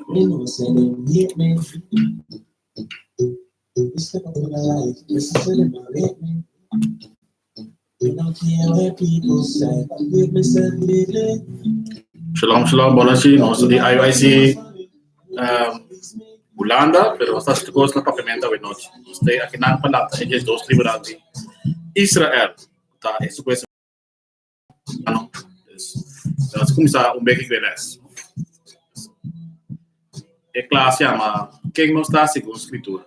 Shalom, shalom, bon nochi. Nos ta di IUIC Hulanda, pero nos ta hasi kos na Papiamento awe nochi. Nos ta akinan pa lanta e diesdos tribunan di Israel, ku ta e supuesto ano. Nos kuminsá un beki ku e lès. E klas yama Ken Nos Ta Segun Skritura.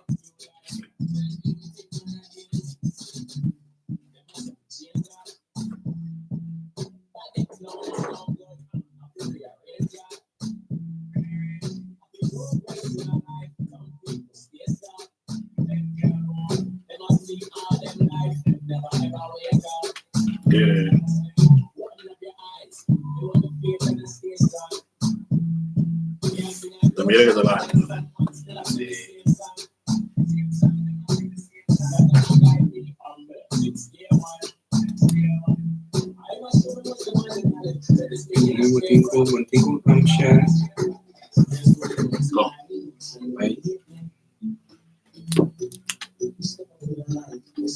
Ta mira que ta la. Sí. Bo tin ku bo tin ku um share. Go. Bai.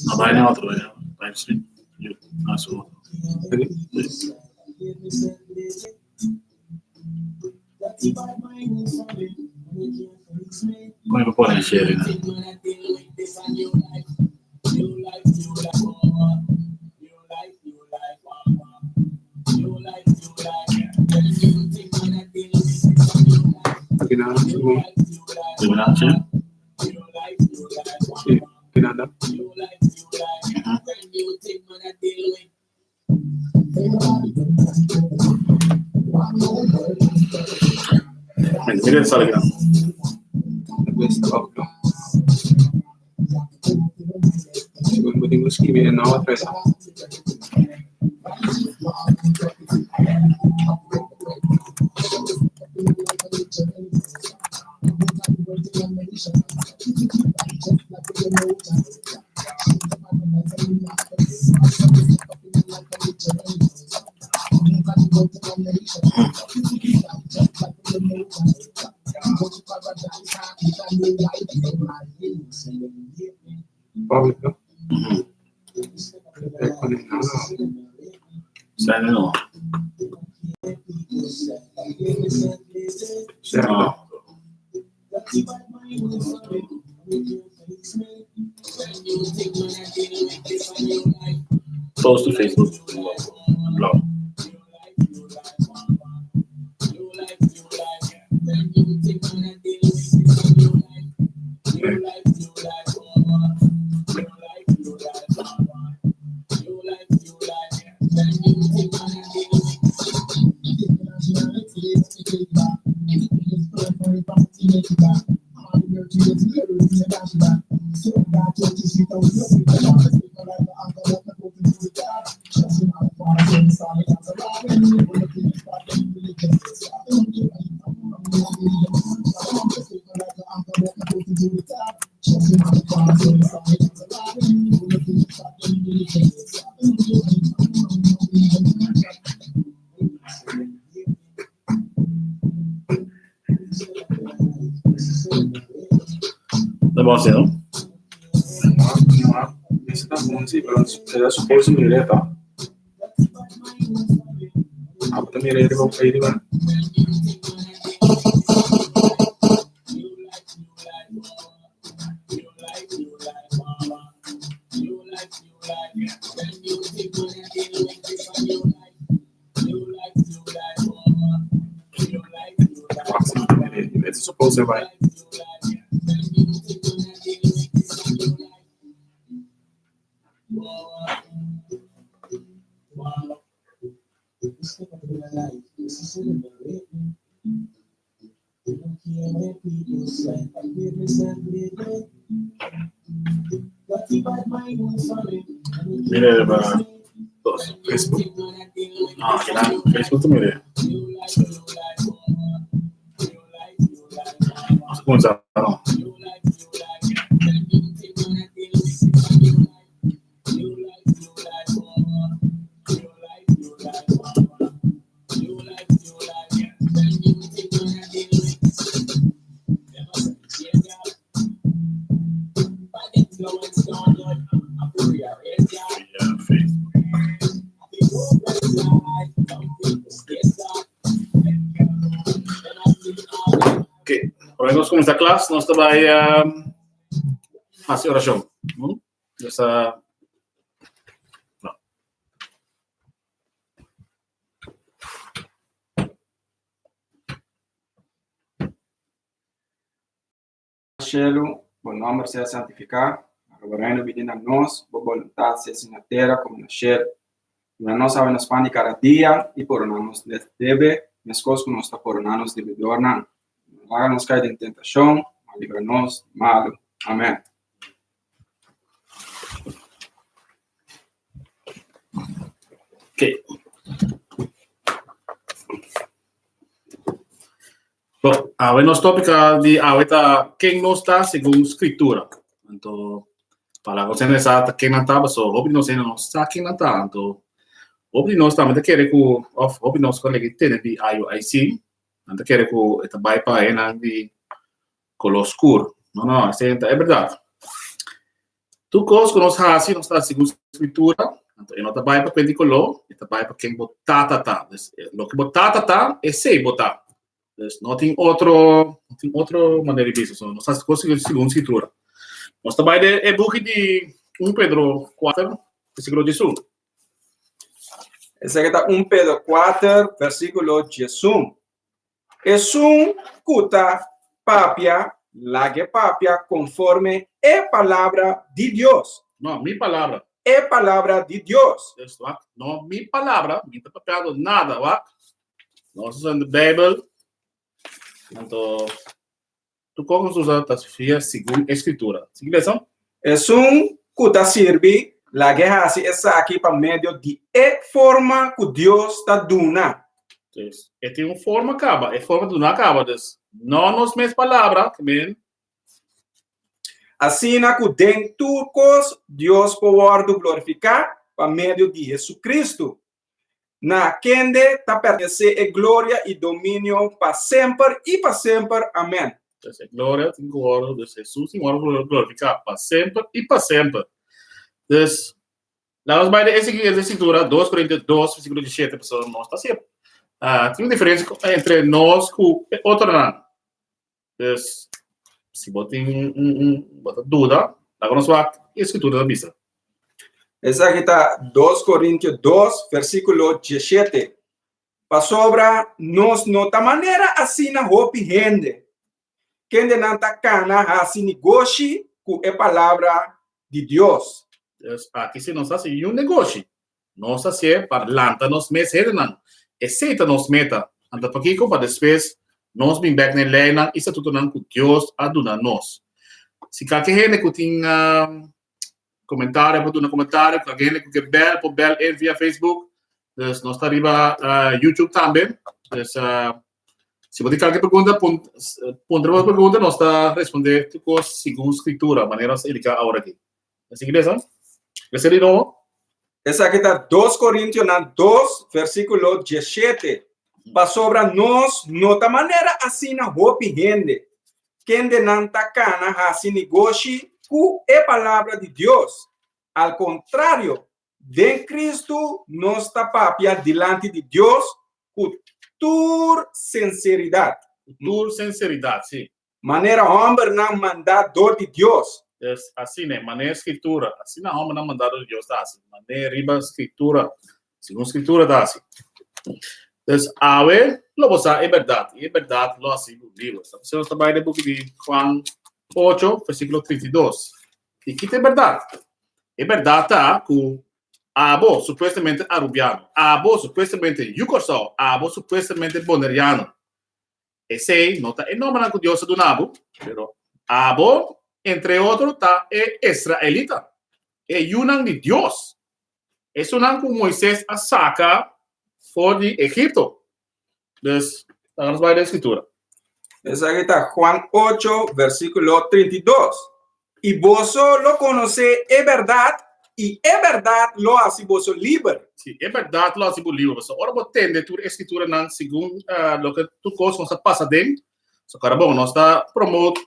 No bai na otro live stream. Ah, so. Kon e por pone share na? Aki nan bon. Terminá share? Si, aki nan da. Mira sali aki nan. Tal bes ta otro. Segun bo tin ku skibi e nou adres. Public no? E pone nan. Send no. Share No. no? Post to Facebook blog. Okay. Ta bon así, no? Ese ta bon si, pero e ta suppose mira ta. Abo ta mira riba ahí riba. Wak si bo ta mira ahí riba. E ta suppose bai. Mira riba dos. Facebook. No, akinan Facebook ta mira. Nos a kuminsá no. Promé nos kuminsá klas, nos ta bai hasi orashon. Nos ta Shelu, bo nòmber sea santifiká, laga bo reino bini na nos, bo boluntat sea hasi na tera komo na shelu. Duna nos awe nos pan di kada dia, i pordoná nos debe, meskos ku nos ta pordoná nos debedornan. No laga nos kai den tentashon, ma libra nos di malu. Amèn. Okay. Bon, awe nos tópika di awe ta ken nos ta segun Skritura. Anto, pa laga nos hende sa ta ken nan ta, pasobra hopi di nos hende no sa ken nan ta. Anto, hopi di nos tambe ta kere ku, òf hopi di nos ku a lei tene di IUIC, nan ta kere ku e ta bai pa hendenan di koló skur. No, no, esei no ta e bèrdat. Tur kos ku nos hasi, nos ta hasi segun Skritura, anto e no ta bai pa ken di koló, e ta bai pa ken bo tata ta. Dus, loke bo tata ta, esei bo ta. Dus no tin otro, no tin otro manera di bisa. So, nos hasi kos segun Skritura. Nos ta bai den e buki di 1 Pedro 4, versíkulo 11. Esaki ta 1 Pedro 4, versíkulo 11. Esun ku ta papia, lag'e papia konforme e palabra di Dios. No, mi palabra. E palabra di Dios. Dus wak, no mi palabra, mi ta papiando nada, wak. Nos usa de Bijbel. Anto, tu kos nos usa ta fia segun e Skritura. Sigui lesa. Esun ku ta sirbi, lag'e hasi esaki pa medio di e forma ku Dios ta duna. Dus, e tin un forma kaba, e forma duna kaba. Dus, no nos mes palabra, ke men. Asina ku den tur kos Dios por wòrdu glorifiká pa medio di Hesukristu. Na kende ta pertenesé e gloria i dominio pa semper i pa semper. Amèn. Pues e gloria tin ku wòrdu, dus Hesus tin ku wòrdu glorifiká pa semper i pa semper. Dus, laga nos bai den e siguiente skritura, 2 Korintios 2, versíkulo 17, pasobra nos ta siep. Tin un diferensia entre nos ku e otronan. Dus, si bo tin un, un, un, bo ta duda, laga nos wak e skritura ta bisa. Esaki ta 2 Korintio 2, versíkulo 17. Pasobra nos no ta manera asina hopi hende, kendenan ta kana hasi negoshi ku e palabra di Dios. Dus aki si nos hasi un negoshi, nos hasié pa lanta nos mes hendenan. Esei ta nos meta. Anto pakiko? Pa despues nos bin bek na e leinan i statutonan ku Dios a duna nos. Si kalke hende ku tin komentario por duna komentario, kalke hende ku ke bèl por bèl en via Facebook. Dus nos ta riba YouTube tambe. Dus si bo tin kalke pregunta, puntra bo pregunta, nos ta respondé tur kos segun Skritura, manera nos ta indiká awor aki. Así que Lesa di nobo. Esaki ta 2 Korintionan 2, versíkulo 17. Pasobra nos no ta manera asina hopi hende, kendenan ta kana hasi negoshi ku e palabra di Dios. Al kontrario, den Kristu nos ta papia dilanti di Dios ku tur sinseridat. Ku tur sinseridat, sí. Manera hòmbernan mandá dor di Dios. Dus, asina, manera Skritura, asina hòmbernan mandá dor di Dios ta hasi, manera riba Skritura, segun Skritura ta hasi. Dus, awe lo bo sa e bèrdat, i e bèrdat lo hasi bo liber. Ta p'esei nos ta bai den buki di Juan ocho, versíkulo 32. I ki ta e bèrdat? E bèrdat ta ku abo, supuestamente arubiano, abo, supuestamente yu Kòrsou, abo, supuestamente boneriano, Esei no ta e nombernan ku Dios a duna bo, pero abo, entre otro, ta e israelita, e yunan di Dios, esunnan ku Moises a saka for di Egipto. Dus, laga nos bai den Skritura. Esaki ta Juan 8, versíkulo 32. I boso lo konosé e bèrdat, i e bèrdat lo hasi boso liber. Sí, e bèrdat lo hasi bo liber. Pasobra ora bo tende tur e skrituranan segun loke tur kos nos ta pasa den, so kara bon, nos ta promote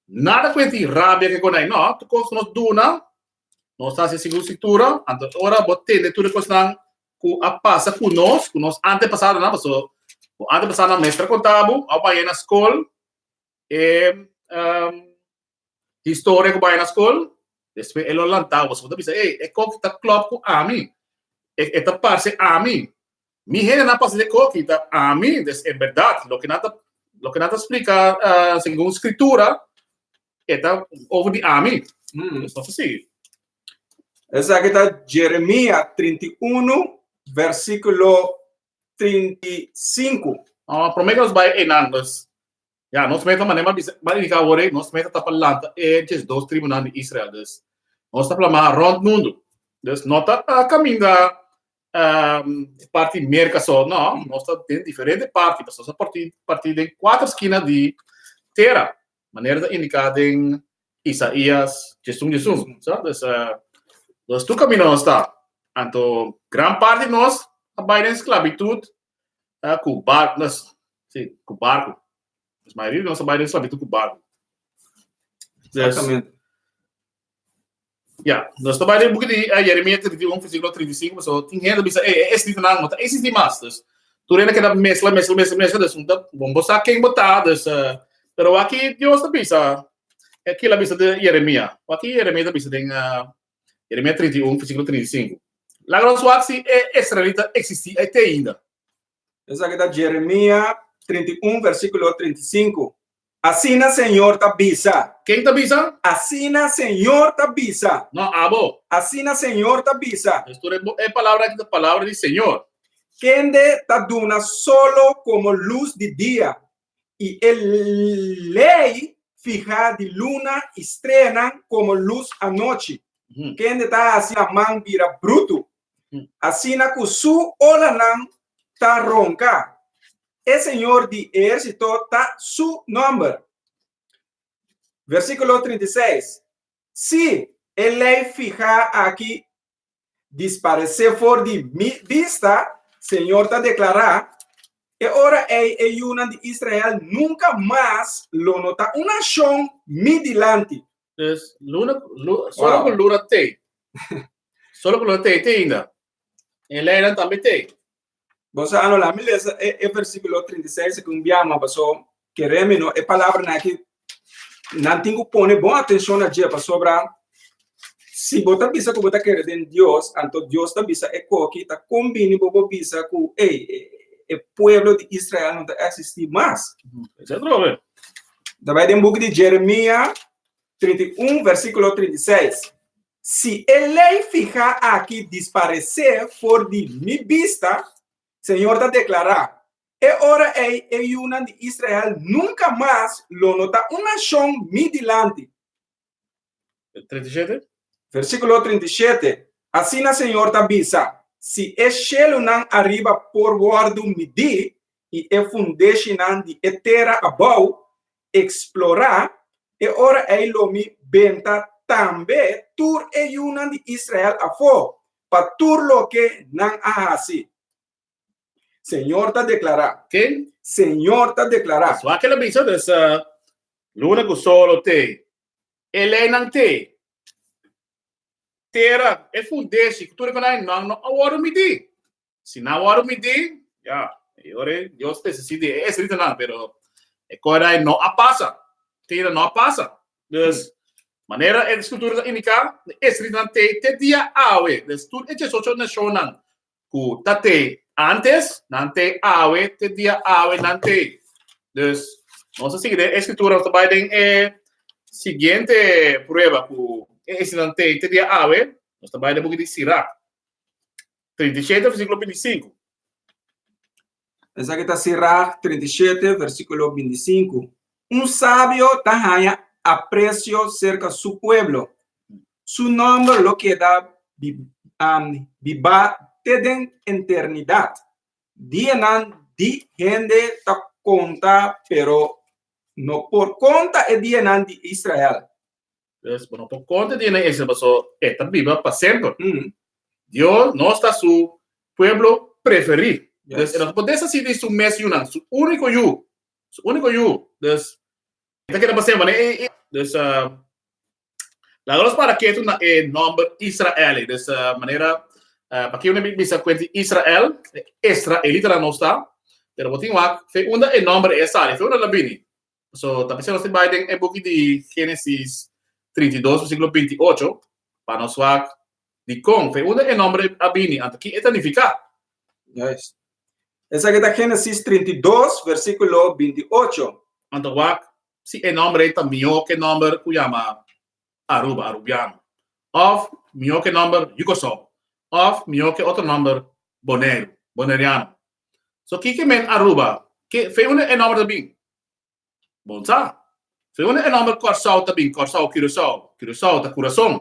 nada ku e tin rabia ke konai. No, tur kos ku nos duna, nos ta hasi segun skritura. Anto ora bo tende tur e kosnan ku a pasa ku nos, ku nos antepasadonan, pasobra bo antepasadonan mester a konta bo, a baña na skol. E historia ku bai na skol, despues e lo lanta bo. So bo ta bisa, ey, e koki ta klòp ku ami. E ta parse ami. Mi hendenan pasa di e koki ta ami. Des en bèrdat, loke nan ta loke nan ta splika segun skritura, e ta over di ami. Nos ta sigui. Esaki ta Jeremia 31, versíkulo 35. Promé ku nos bai einan, dus Ya, nos meta manera m'a bisa, m'a indiká awor ei, nos meta ta pa lanta e 12 tribunan di Israel. Dus, nos ta plamá rònt mundu. Dus, no ta kaminda parti Merka so, no, nos ta den diferente parti, pasobra nos ta parti, parti den kuater skina di tera, manera ta indiká den Isaías 11 11. Sa? Dus, dus tur kaminda nos ta. Anto, gran parti di nos a bai den sklabitut ku barku, nos, sí, ku barku. Nos mayoria di nos a bai den sklabitut ku barku. Exactamente. Ya, nos ta bai den buki di Jeremia 31, versíkulo 35, pasobra tin hende bisa, ey, e escritonan no ta existi mas. Dus, tur hende keda mezcla, mezcla, mezcla, mezcla, dus un ta, bon bo sa ken bo ta, dus, pero aki Dios ta bisa, aki el a bisa di Jeremia, aki Jeremia ta bisa den Jeremia 31, versíkulo 35. Laga nos wak si e israelita eksistí ei te ainda. Esaki ta Jeremia 31, versíkulo 35. Asina Señor ta bisa. Ken ta bisa? Asina Señor ta bisa. No, abo. Asina Señor ta bisa. Pues tur e palabra aki ta palabra di Señor. Kende ta duna solo komo lus di dia i e lei fihá di luna i streanan komo lus anochi, kende ta hasi laman bira brutu, asina ku su olanan ta ronka. E Señor di ehérsito ta su nòmber. Versíkulo 36, Sí, e lei fihá aki disparesé for di mi bista, Señor ta deklará, e ora ei e yunan di Israel nunka mas lo no ta un nashon mi dilanti. Dus luna, lu, solo ku luna tei. Solo ku luna tei te ainda. E leinan tambe tei. Bo sa ano, laat mi lesa e, e versíkulo 36 ku un biama, paso keremi no, e palabranan aki nan tin ku pone bon atenshon na dje, pasobra si bo ta bisa ku bo ta kere den Dios, anto Dios ta bisa e koki, ta kombini bo bo bisa ku, ey, e pueblo di Israel no ta eksistí mas. Esei atrobe. Ta bai den buki di Jeremia 31, versíkulo 36. Si e lei fihá aki disparesé for di mi bista, Señor ta deklará, e ora ei e yunan di Israel nunka mas lo no ta un nashon mi dilanti. 37. Versíkulo 37, Asina Señor ta bisa, Si e shelunan ariba por wòrdu midí i e fundeshinan di e tera abou eksplorá, e ora ei lo mi benta tambe tur e yunan di Israel afó pa tur loke nan a hasi. Señor ta deklará. Ken? Señor ta deklará. Wak el a bisa, dus luna ku solo te, e leinan te, tera, e fundeshi ku tur e konai nan no a wòrdu midí. Si nan wòrdu midí, ya, e ora ei Dios desisí di e esritanan, pero e kos no a pasa. Tera no a pasa. Dus, manera e Skritura ta indiká, e esritanan te te dia awe. Dus tur e diesocho nashonnan ku ta te antes, nan te awe, te dia awe nan te. Dus, nos ta sigui den e Skritura, nos ta bai den e siguiente prueba ku e esritanan te te dia awe, nos ta bai den buki di Sirach. 37 versíkulo 25. Esaki ta Sirach 37 versíkulo 25. Un sabio ta haña apresio serka su pueblo. Su nòmber lo keda bibá te den eternidat. Dianan di hende ta konta, pero no por konta e dianan di Israel. Dus bo no por konta di e Israel paso e ta biba pa semper. Dios nos ta su pueblo preferí. Dus e no ta por deshasí di su mes yunan, su úniko yu, su úniko yu. Dus e ta keda pa semper. Dus laga nos para ketu na e nòmber Israel ei. Dus manera pakiko mi bisa kuenta di Israel, e israelitanan nos ta, pero bo tin wak fe unda e nòmber ei a sali, fe unda el a bini. So, ta pensando nos bai den e buki di Génesis 32, versículo 28, pa nos wak di kon, fe unda e nombre a bini, anto ki e ta nifiká. Juist. Esaki ta Génesis 32, versículo 28. Anto wak si e nombre ta mihó ku e nomber ku yama Aruba, Arubiano. Òf mihó ku e nomber Yukosou. Òf mihó ku e otro nomber Boneiru, Boneriano. So kiko men Aruba? Ke fe unda e nomber ta bin? Bon sa. Fe unda e nomber Kòrsou ta bin? Kòrsou, Curaçao. Curaçao ta kurason.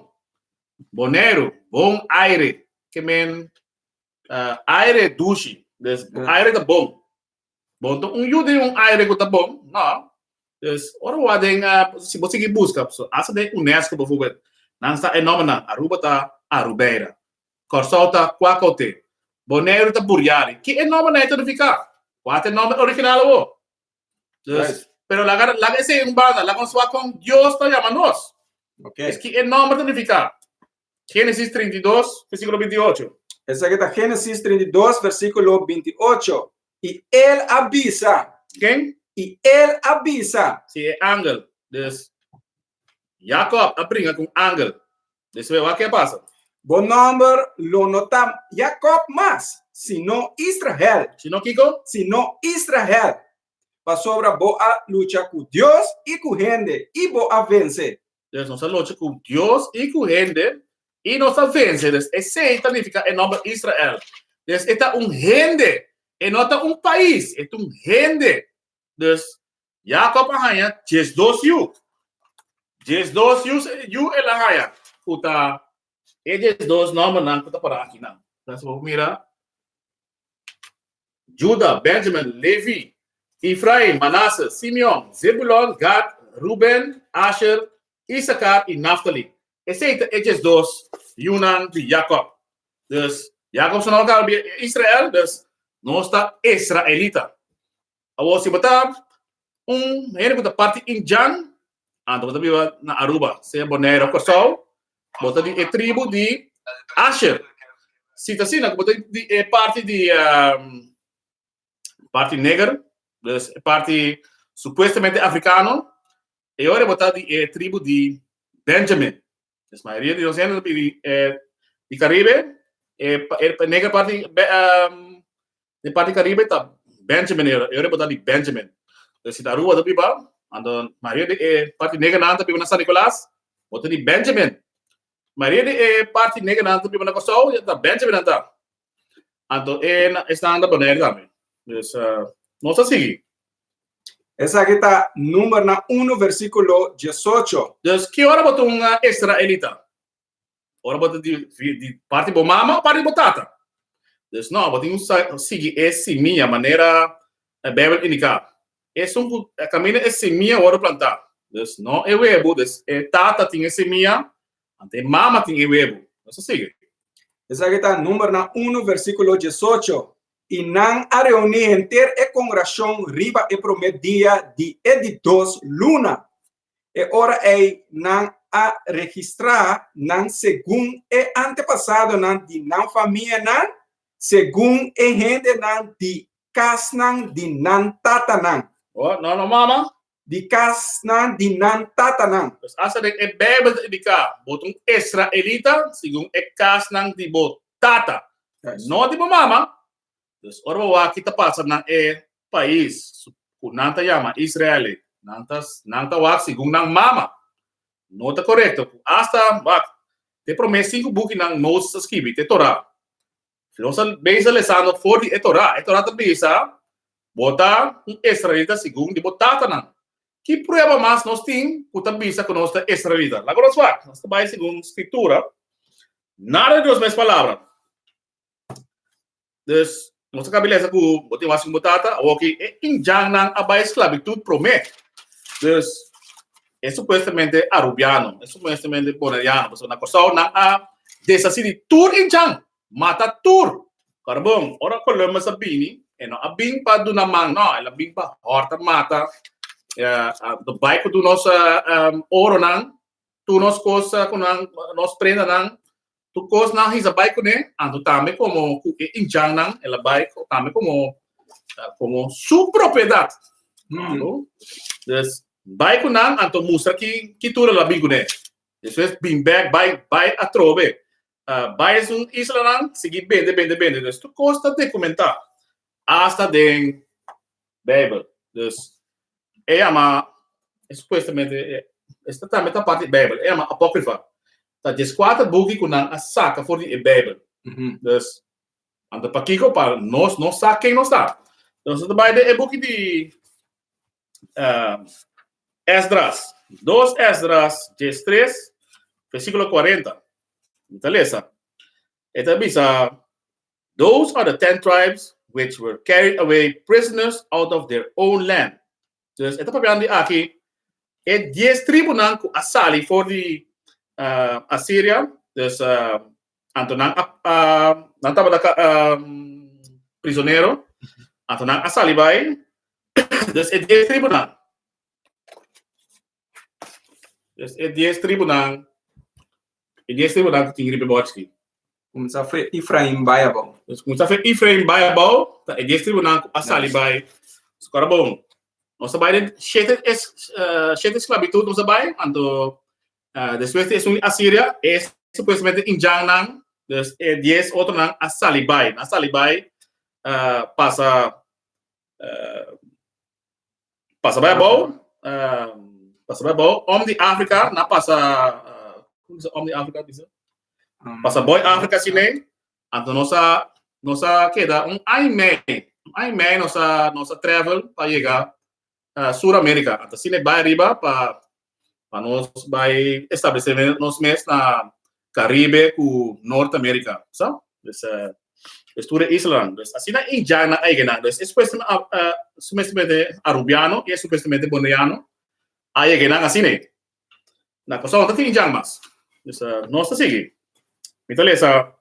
Boneiru, bon aire. Ke men uh, aire dushi. Dus aire ta bon. Bon ta un yu den un aire ku ta bon? No. Dus ora bo den uh, si bo sigui buska, so hasta den UNESCO bijvoorbeeld, nan sta e nombernan. Aruba ta Arubeira. Kòrsou ta Kwakote. Boneiru ta Buriari. Ki e nombernan ei ta nifiká? Kua ta e nomber original awor? Dus, pero laga, laga esei un banda, laga nos wak kon Dios ta yama nos. Es ki e nomber ta nifiká. Génesis 32, versíkulo 28. Esaki ta Génesis 32, versíkulo 28. I el a bisa. Ken? I el a bisa. Si, e angel. Dus, Jacob a bringa ku un angel. Despues, wak ke a pasa. Bo nòmber lo no ta Jacob mas, sino Israel. Sino kiko? Sino Israel. Pasobra bo a lucha ku Dios i ku hende, i bo a vense. Dus nos a lucha ku Dios i ku hende, i nos a vense. Dus esei ta nifiká e nòmber Israel. Dus e ta un hende, e no ta un pais, e ta un hende. Dus Jacob a haña 12 yu. 12 yu, yu el a haña, ku ta e 12 nòmbernan ku ta pará akinan. Entonces bo por mira Juda, Benjamin, Levi, Efraim, Manases, Simeon, Zebulon, Gad, Ruben, Asher, Isakar i Naftali. Esei ta e 12 yunan di Jacob. Dus Jacob su nòmber kaba bira Israel, dus nos ta israelita. Awor si bo ta un hende ku ta parti indjan, anto bo ta biba na Aruba, sea Bonaire òf Kòrsou, bo ta di e tribu di Asher. Si ta asina ku bo ta di e parti di parti neger, dus e parti supuestamente afrikano, e ora bo ta di e tribu di Benjamin. Dus mayoria di nos hende ta bini di Caribe, e e neger parti di parti Caribe ta Benjamin e ora bo ta di Benjamin. Dus si ta Aruba ta biba, anto mayoria di e parti negernan ta biba na San Nicolas, bo ta di Benjamin. Mayoria di e parti negernan ta biba na Kòrsou, ta Benjamin nan ta. Anto e esnan ta Bonaire tambe. Dus nos ta sigui. Esaki ta Numbernan unu versíkulo 18. Dus ki ora bo ta un israelita? Ora bo ta di, di parti bo mama o parti bo tata? Dus no, bo tin ku sigui e simia manera e Bijbel indiká. Esun ku kaminda e simia wòrdu plantá. Dus no e webu, dus e tata tin e simia, anto e mama tin e webu. Nos ta sigui. Esaki ta Numbernan unu versíkulo 18. I nan a reuní henter e kongrashon riba e promé dia di e di dos luna. E ora ei nan a registrá nan segun e antepasadonan di nan famianan, segun e hendenan di kasnan di nan tatanan. Oh, no, no mama. Di kasnan di nan tatanan. Pues asta den e Bijbel ta indiká, bo ta un israelita segun e kasnan di bo tata, no di bo mama. Dus ora bo wak ki ta pasa na e pais ku nan ta yama Israel, nan ta nan ta wak segun nan mama. No ta korekto. Asta wak te promé sinku bukinan Moses a skibi, te Torah. Si nos a bezig lesando for di e Torah, e Torah ta bisa, Bo ta un israelita segun di bo tatanan. Ki prueba mas nos tin ku ta bisa ku nos ta israelita? Laga nos wak. Nos ta bai segun Skritura. Nada di Dios mes palabra. Dus, nos ta kabi lesa ku bo tin wak segun bo tata, awoki e indjannan a bai sklabitut promé. Dus, e supuestamente arubiano, e supuestamente boneriano, pasobra na Kòrsou nan a deshasí di tur indjan, mata tur. Karbon, ora Columbus a bini, e no a bin pa duna man, no, el a bin pa hòrta, mata, bai ku tur nos oronan, tur nos kos ku nan, nos prendanan, tur kos nan hisa bai kuné, anto tambe komo ku e indjannan el a bai tambe komo komo su propiedat. No? Dus bai ku nan anto mustra ki ki tur el a bin kuné. Despues bin bèk bai bai atrobe. Bai esun islanan sigui bende bende bende. Dus tur kos ta dokumentá asta den Beibel. Dus e yama e supuestamente esta tambe ta parti di Beibel. E yama apókrifa. Ta dieskuater buki ku nan a saka for di e Beibel. Dus Anto pakiko pa nos no sa ken nos ta? Nos ta bai den e buki di uh, Esdras. 2 Esdras 13, versículo 40. Mi ta lesa. E ta bisa, Those are the 10 tribes which were carried away prisoners out of their own land. Dus e ta papiando di aki e 10 tribunan ku a sali for di uh, Assyria, dus uh, Anto nan a, nan tabata prisonero, anto nan a sali bai, dus e 10 tribunan. Dus e 10 tribunan, e 10 tribunan ku tin riba e bòchi. Kuminsá fe Efraim bai abou. Dus kuminsá fe Efraim bai abou, ta e 10 tribunan ku a sali bai. Dus kora bon, nos a bai den shete, shete sklabitut nos a bai, anto Despues di esun di Asiria, e supuestamente indjannan, dus e 10 otronan a sali bai. Nan a sali bai pasa pasa bai abou, pasa bai abou, om di Afrika, nan a pasa, kon bisa om di Afrika bisa? Pasa boi Afrika asina, anto nos a nos a keda un aña i mei, un aña i mei nos a nos a travel pa yega Sur America. Anto asina e bai ariba pa pa nos bai establece nos mes na Caribe cu Noord America. Sa? Dus, dus tur e islanan. Dus asina indjanan a yega nan. Dus e supuestamente Arubiano y e supuestamente Boneiano a yega nan asina. Na Kòrsou no ta tin indjan mas. Dus nos ta sigui. Mi ta lesa.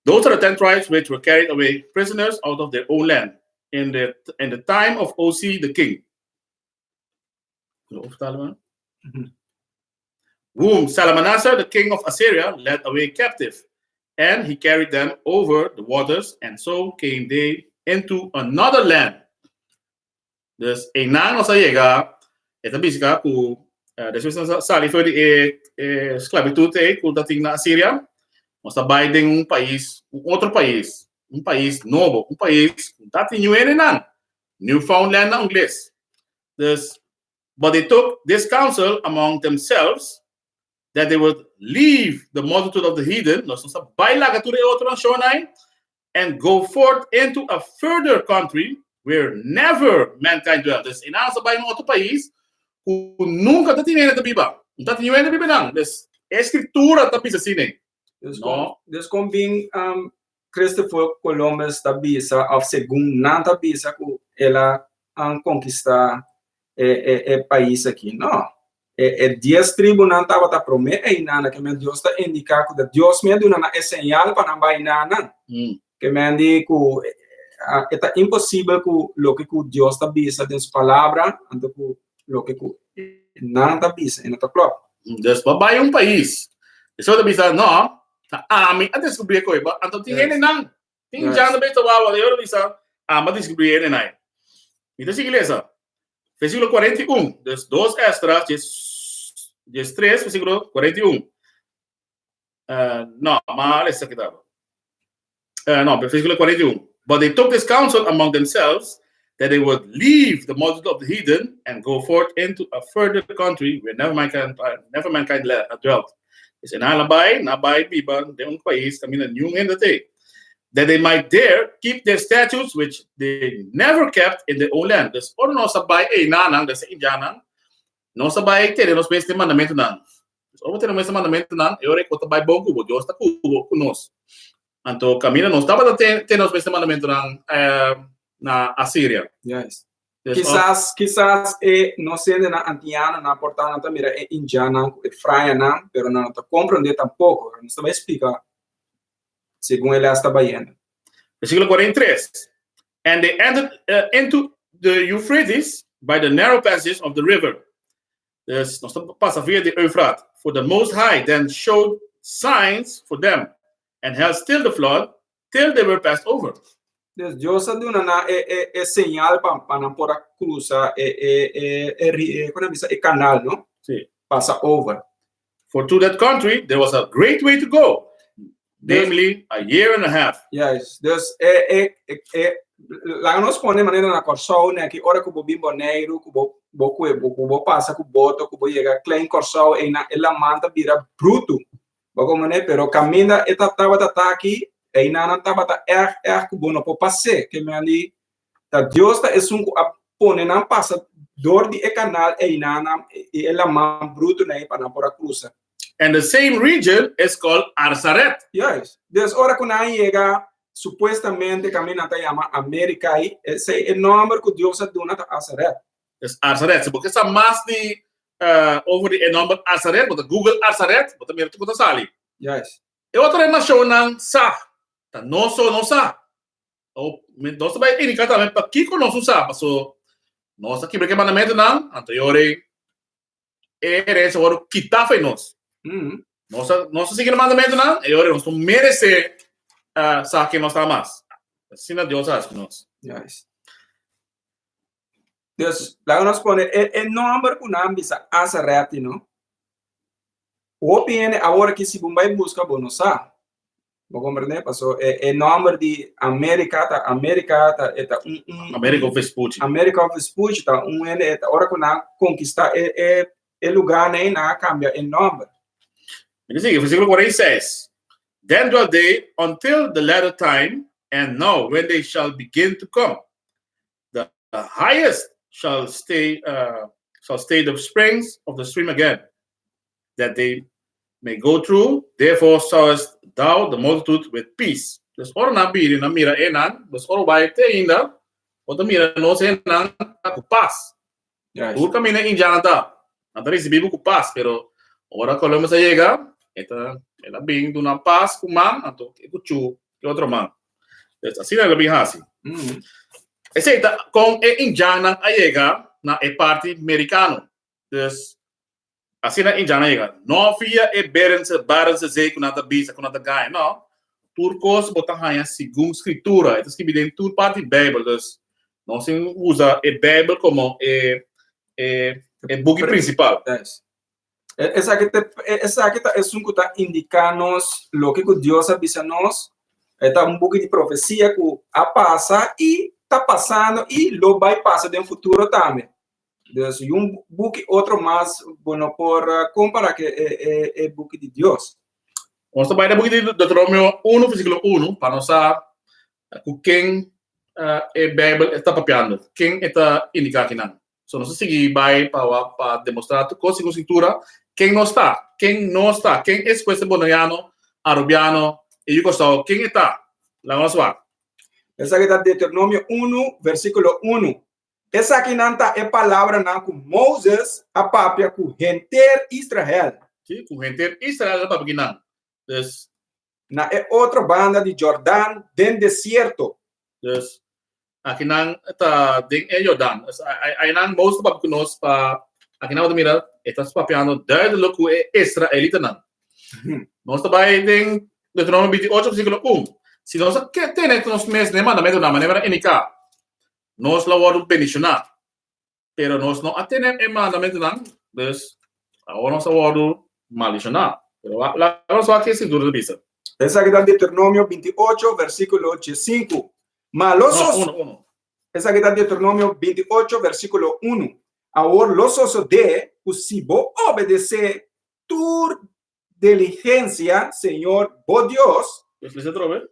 Those are the 10 tribes which were carried away prisoners out of their own land in the time of Osi the king. Whom Salmanasar, the king of Assyria, led away captive, and he carried them over the waters, and so came they into another land. Dus einan nos a yega, e ta bisa ku despues nos a sali for di e sklabitut ei ku ta tin na Asiria, nos ta bai den un pais, un otro pais, un pais nobo, un pais ku ta tin ñuenenan, Newfoundland na ingles. Dus, but they took this counsel among themselves, that they would leave the multitude of the heathen, nos ta bai laga tur e otro nashonnan ei, and go forth into a further country where never mankind dwelt. Dus einan nos a bai un otro pais ku nunka ta tin hende ta biba. No ta tin niun hende biba einan. Dus e skritura ta bisa asina. Dus kon, dus kon bin um, Christopher Columbus ta bisa, of segun nan ta bisa ku el a um, konkistá e, e, e pais aki? No. E, e 10 tribunan tabata promé einan, ke men Dios ta indiká ku ta Dios mes duna nan e señal pa nan bai na nan. Ke men di ku e ta imposibel ku loke ku Dios ta bisa den su palabra, anto ku loke ku nan ta bisa e no ta klòp. Dus bo bai un pais, esei ta bisa, no, ta ami a deskubrí e koe, anto tin hendenan, tin jan ta bisa wawa, e ora bisa, ami a deskubrí e hendenan. Mi ta sigui lesa. Versíkulo 41, dus 2 Esdras 13, versíkulo 41. No, ma lesa ki taba. No, versíkulo 41. But they took this counsel among themselves, that they would leave the multitude of the heathen and go forth into a further country where never mankind, never mankind dwelt. Dus nan a bai, nan a bai biba den un pais kaminda niun hende t'ei. That they might there keep their statutes which they never kept in their own land. Dus ora nos a bai einanan, des e indiannan, nos a bai tene nos mes den mandamentunan. Dus ora bo tene nos mes den mandamentunan, e ora ei ku bo ta bai bon ku bo, Dios ta ku bo, ku nos. Anto kaminda nos tabata tene nos mes den mandamentunan na Asiria. Yes. Kisas, kisas e nos hendenan antianonan por ta nan ta mira e indiannan ku e frayanan, pero nan no ta komprondé tampoko. Nos ta bai splika segun e les ta bayendo. Versíkulo 43, And they entered into the Euphrates by the narrow passage of the river. Dus nos ta pasa via di Eufrat. For the Most High then showed signs for them, and held still the flood till they were passed over. Dus Dios a duna nan e, e, e señal pa, pa nan por a cruza e, e, e, e, ri- e, kon bisa, e canal, no? Si. Pasa over. For to that country there was a great way to go, namely a year and a half. Yes. Dus e, e, e, e, laga nos pone manera na Kòrsou, ne, ki ora ku bo bin Boneiru, ku bo, bo kue, bo, ku bo pasa ku boto, ku bo yega Klein Kòrsou, einan e laman ta bira brutu. Bo komprendé? Pero kaminda e ta tabata ta aki, einan nan tabata erg, erg ku bo no por pas'é. Ke men di, ta Dios ta esun ku a pone nan pasa dor di e kanal einan nan i e laman brutu nei pa nan por a krusa. And the same region is called Arsaret. Juist. Dus ora ku nan a yega supuestamente kaminda nan ta yama Amerika ei, esei e nòmber ku Dios a duna ta Arsaret. Dus Arsaret. Si bo ke sa mas di over di e nòmber Arsaret, bo ta Google Arsaret, bo ta mira tur ku ta sali. Juist. E otro nashonnan sa, ta nos so no sa. O, nos ta bai indiká tambe pakiko nos no sa, paso nos a kibra ke mandamentunan, anto yori e herensia wòrdu kitá fo'i nos. Nos a, nos a sigui e mandamentunan, e yori nos no meresé sa ken nos ta mas. Asina Dios a hasi ku nos. Juist. Dus, laga nos pone e, e nòmber ku nan bisa Azareti, no? Hopi hende awor aki si bo bai buska bo no sa. Bo komprendé? Paso e, e nòmber di Amerika ta Amerika ta e ta un, un Amerigo Vespucci. Amerigo Vespucci ta un hende e ta ora ku nan konkistá e e e lugánan ei nan a kambia e nòmber. Mi ta sigui, versíkulo 46. Then dwelt they until the latter time, and now when they shall begin to come, the highest shall stay, shall stay the springs of the stream again, that they may go through, therefore sawest thou the multitude with peace. Dus ora nan bini, nan mira enan, dus ora bai te ainda, bo ta mira nos enan ku pas. Tur kaminda indianan ta, nan ta risibí bo ku pas, pero ora Columbus a yega, e ta, el a bin duna pas ku man, anto e kuchú e otro man. Dus asina el a bin hasi. Esei ta kon e indiannan a yega na e parti merikano. Dus asina e indiannan a yega. No via e Berense, Barense Zee ku nan ta bisa, ku nan ta gaña, no. Tur kos bo ta haña segun Skritura. E ta skibi den tur parti di Beibel. Dus nos tin usa e Beibel komo e e e buki prinsipal. Yes. Esaki ta esaki ta esun ku ta indiká nos loke ku Dios a bisa nos. E ta un buki di profesia ku a pasa i ta pasando i lo bai pasa den futuro tambe. Dus un buki otro mas bo no por kompará ku e e e buki di Dios. Nos ta bai na buki di Deuteronomio 1 versíkulo 1 pa nos sa ku ken e Beibel ta papiando, ken e ta indiká akinan. So nos a sigui bai pa wak pa demostrá tur kos segun Skritura ken nos ta, ken nos ta, ken es ku este boneriano, arubiano i yu Kòrsou, ken e ta? Laga nos wak. Esaki ta Deuteronomio 1, versíkulo 1. Esakinan ta e palabranan ku Moses a papia ku henter Israel. Sí, ku henter Israel a papia ku nan. Dus. Na e otro banda di Jordan den desierto. Dus, akinan ta den e Jordan. Dus, ainan Moses ta papia ku nos pa akinan bo ta mira e ta papiando duidelijk ku e israelitanan. Nos ta bai den Deuteronomio 28 versíkulo 1. Si nos a ke tene nos mes den e mandamentunan manera nan indiká, nos lo wòrdu bendishoná. Pero nos no a tene e mandamentunan, dus awor nos a wòrdu maldishoná. Pero laga nos wak ke Skritura ta bisa. Esaki ta Deuteronomio 28, versíkulo 15. Ma lo No, sos. uno, uno. Esaki ta Deuteronomio 28, versíkulo 1. Awor lo sosodé ku si bo obedesé tur diligensia Señor bo Dios. Pues lesa atrobe.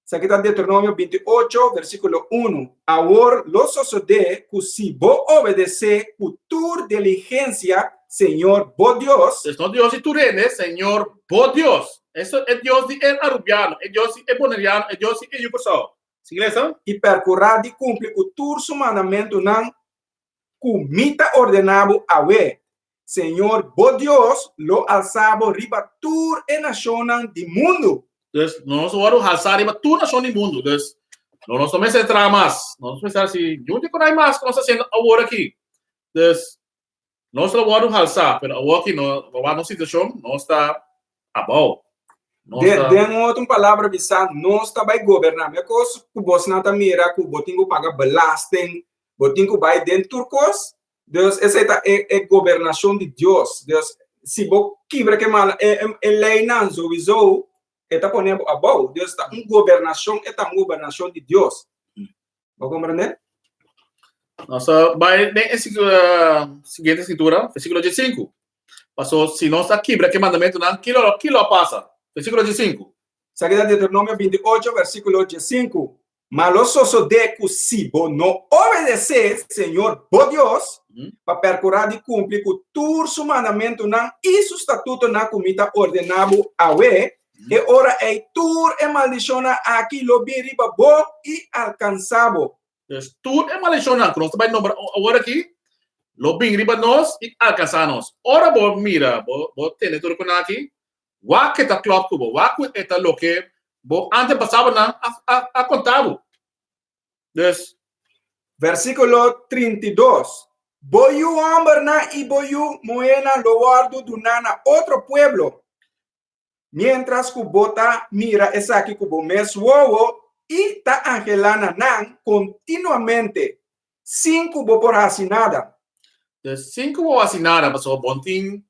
Esaki ta Deuteronomio 28, versíkulo 1. Awor lo sosodé ku si bo obedesé ku tur diligensia Señor bo Dios. Pues no Dios di tur hende, Señor bo Dios. Eso e Dios di e Arubiano, e Dios di e Boneriano, e Dios di e yu Kòrsou. Sigui lesa. I perkurá di kumpli ku tur su mandamentunan ku mi ta ordená bo awe, Señor bo Dios lo alsá bo riba tur e nashonnan di mundu. Dus nos wòrdu halsá riba tur nashon di mundu. Dus no nos no mester traha mas. No nos mester hasi niun di konai mas ku nos ta hasiendo awor aki. Dus nos lo wòrdu halsá, pero awor aki no, wak nos situashon, nos ta abou. Nos ta. Den otro palabra bisa, nos ta bai goberná. Mekos ku bosnan ta mira ku bo tin ku paga belasting, bo tin ku bai den tur kos. Dus esei ta e e gobernashon di Dios. Dus si bo kibra ke mala e e leinan souiso e ta pone bo abou. Dus ta un gobernashon, e ta un gobernashon di Dios. Bo komprendé? Nos ta bai den e siguiente skritura, versíkulo diesinku. Paso si nos a kibra ke mandamentunan, kilo kilo a pasa? Versíkulo diesinku. Esaki ta Deuteronomio 28, versíkulo diesinku. Ma lo sosodé ku si bo no obedesé Señor bo Dios, pa perkurá di kumpli ku tur su mandamentunan i su statutonan ku mi ta ordená bo awe, e ora ei tur e maldishonnan aki lo bin riba bo i alkansá bo. Dus tur e maldishonnan ku nos ta bai nombra awor aki lo bin riba nos i alkansá nos. Ora bo mira, bo bo tende tur e konan aki, Wak e ta klòp ku bo, wak ku e ta loke bo antepasadonan a a a konta bo. Dus. Versíkulo 32, Bo yu hòmbernan i bo yu muhénan lo wòrdu duná na otro pueblo, miéntras ku bo ta mira esaki ku bo mes wowo i ta anhelá na nan kontinuamente, sin ku bo por hasi nada. Dus sin ku bo hasi nada, pasobra bo no tin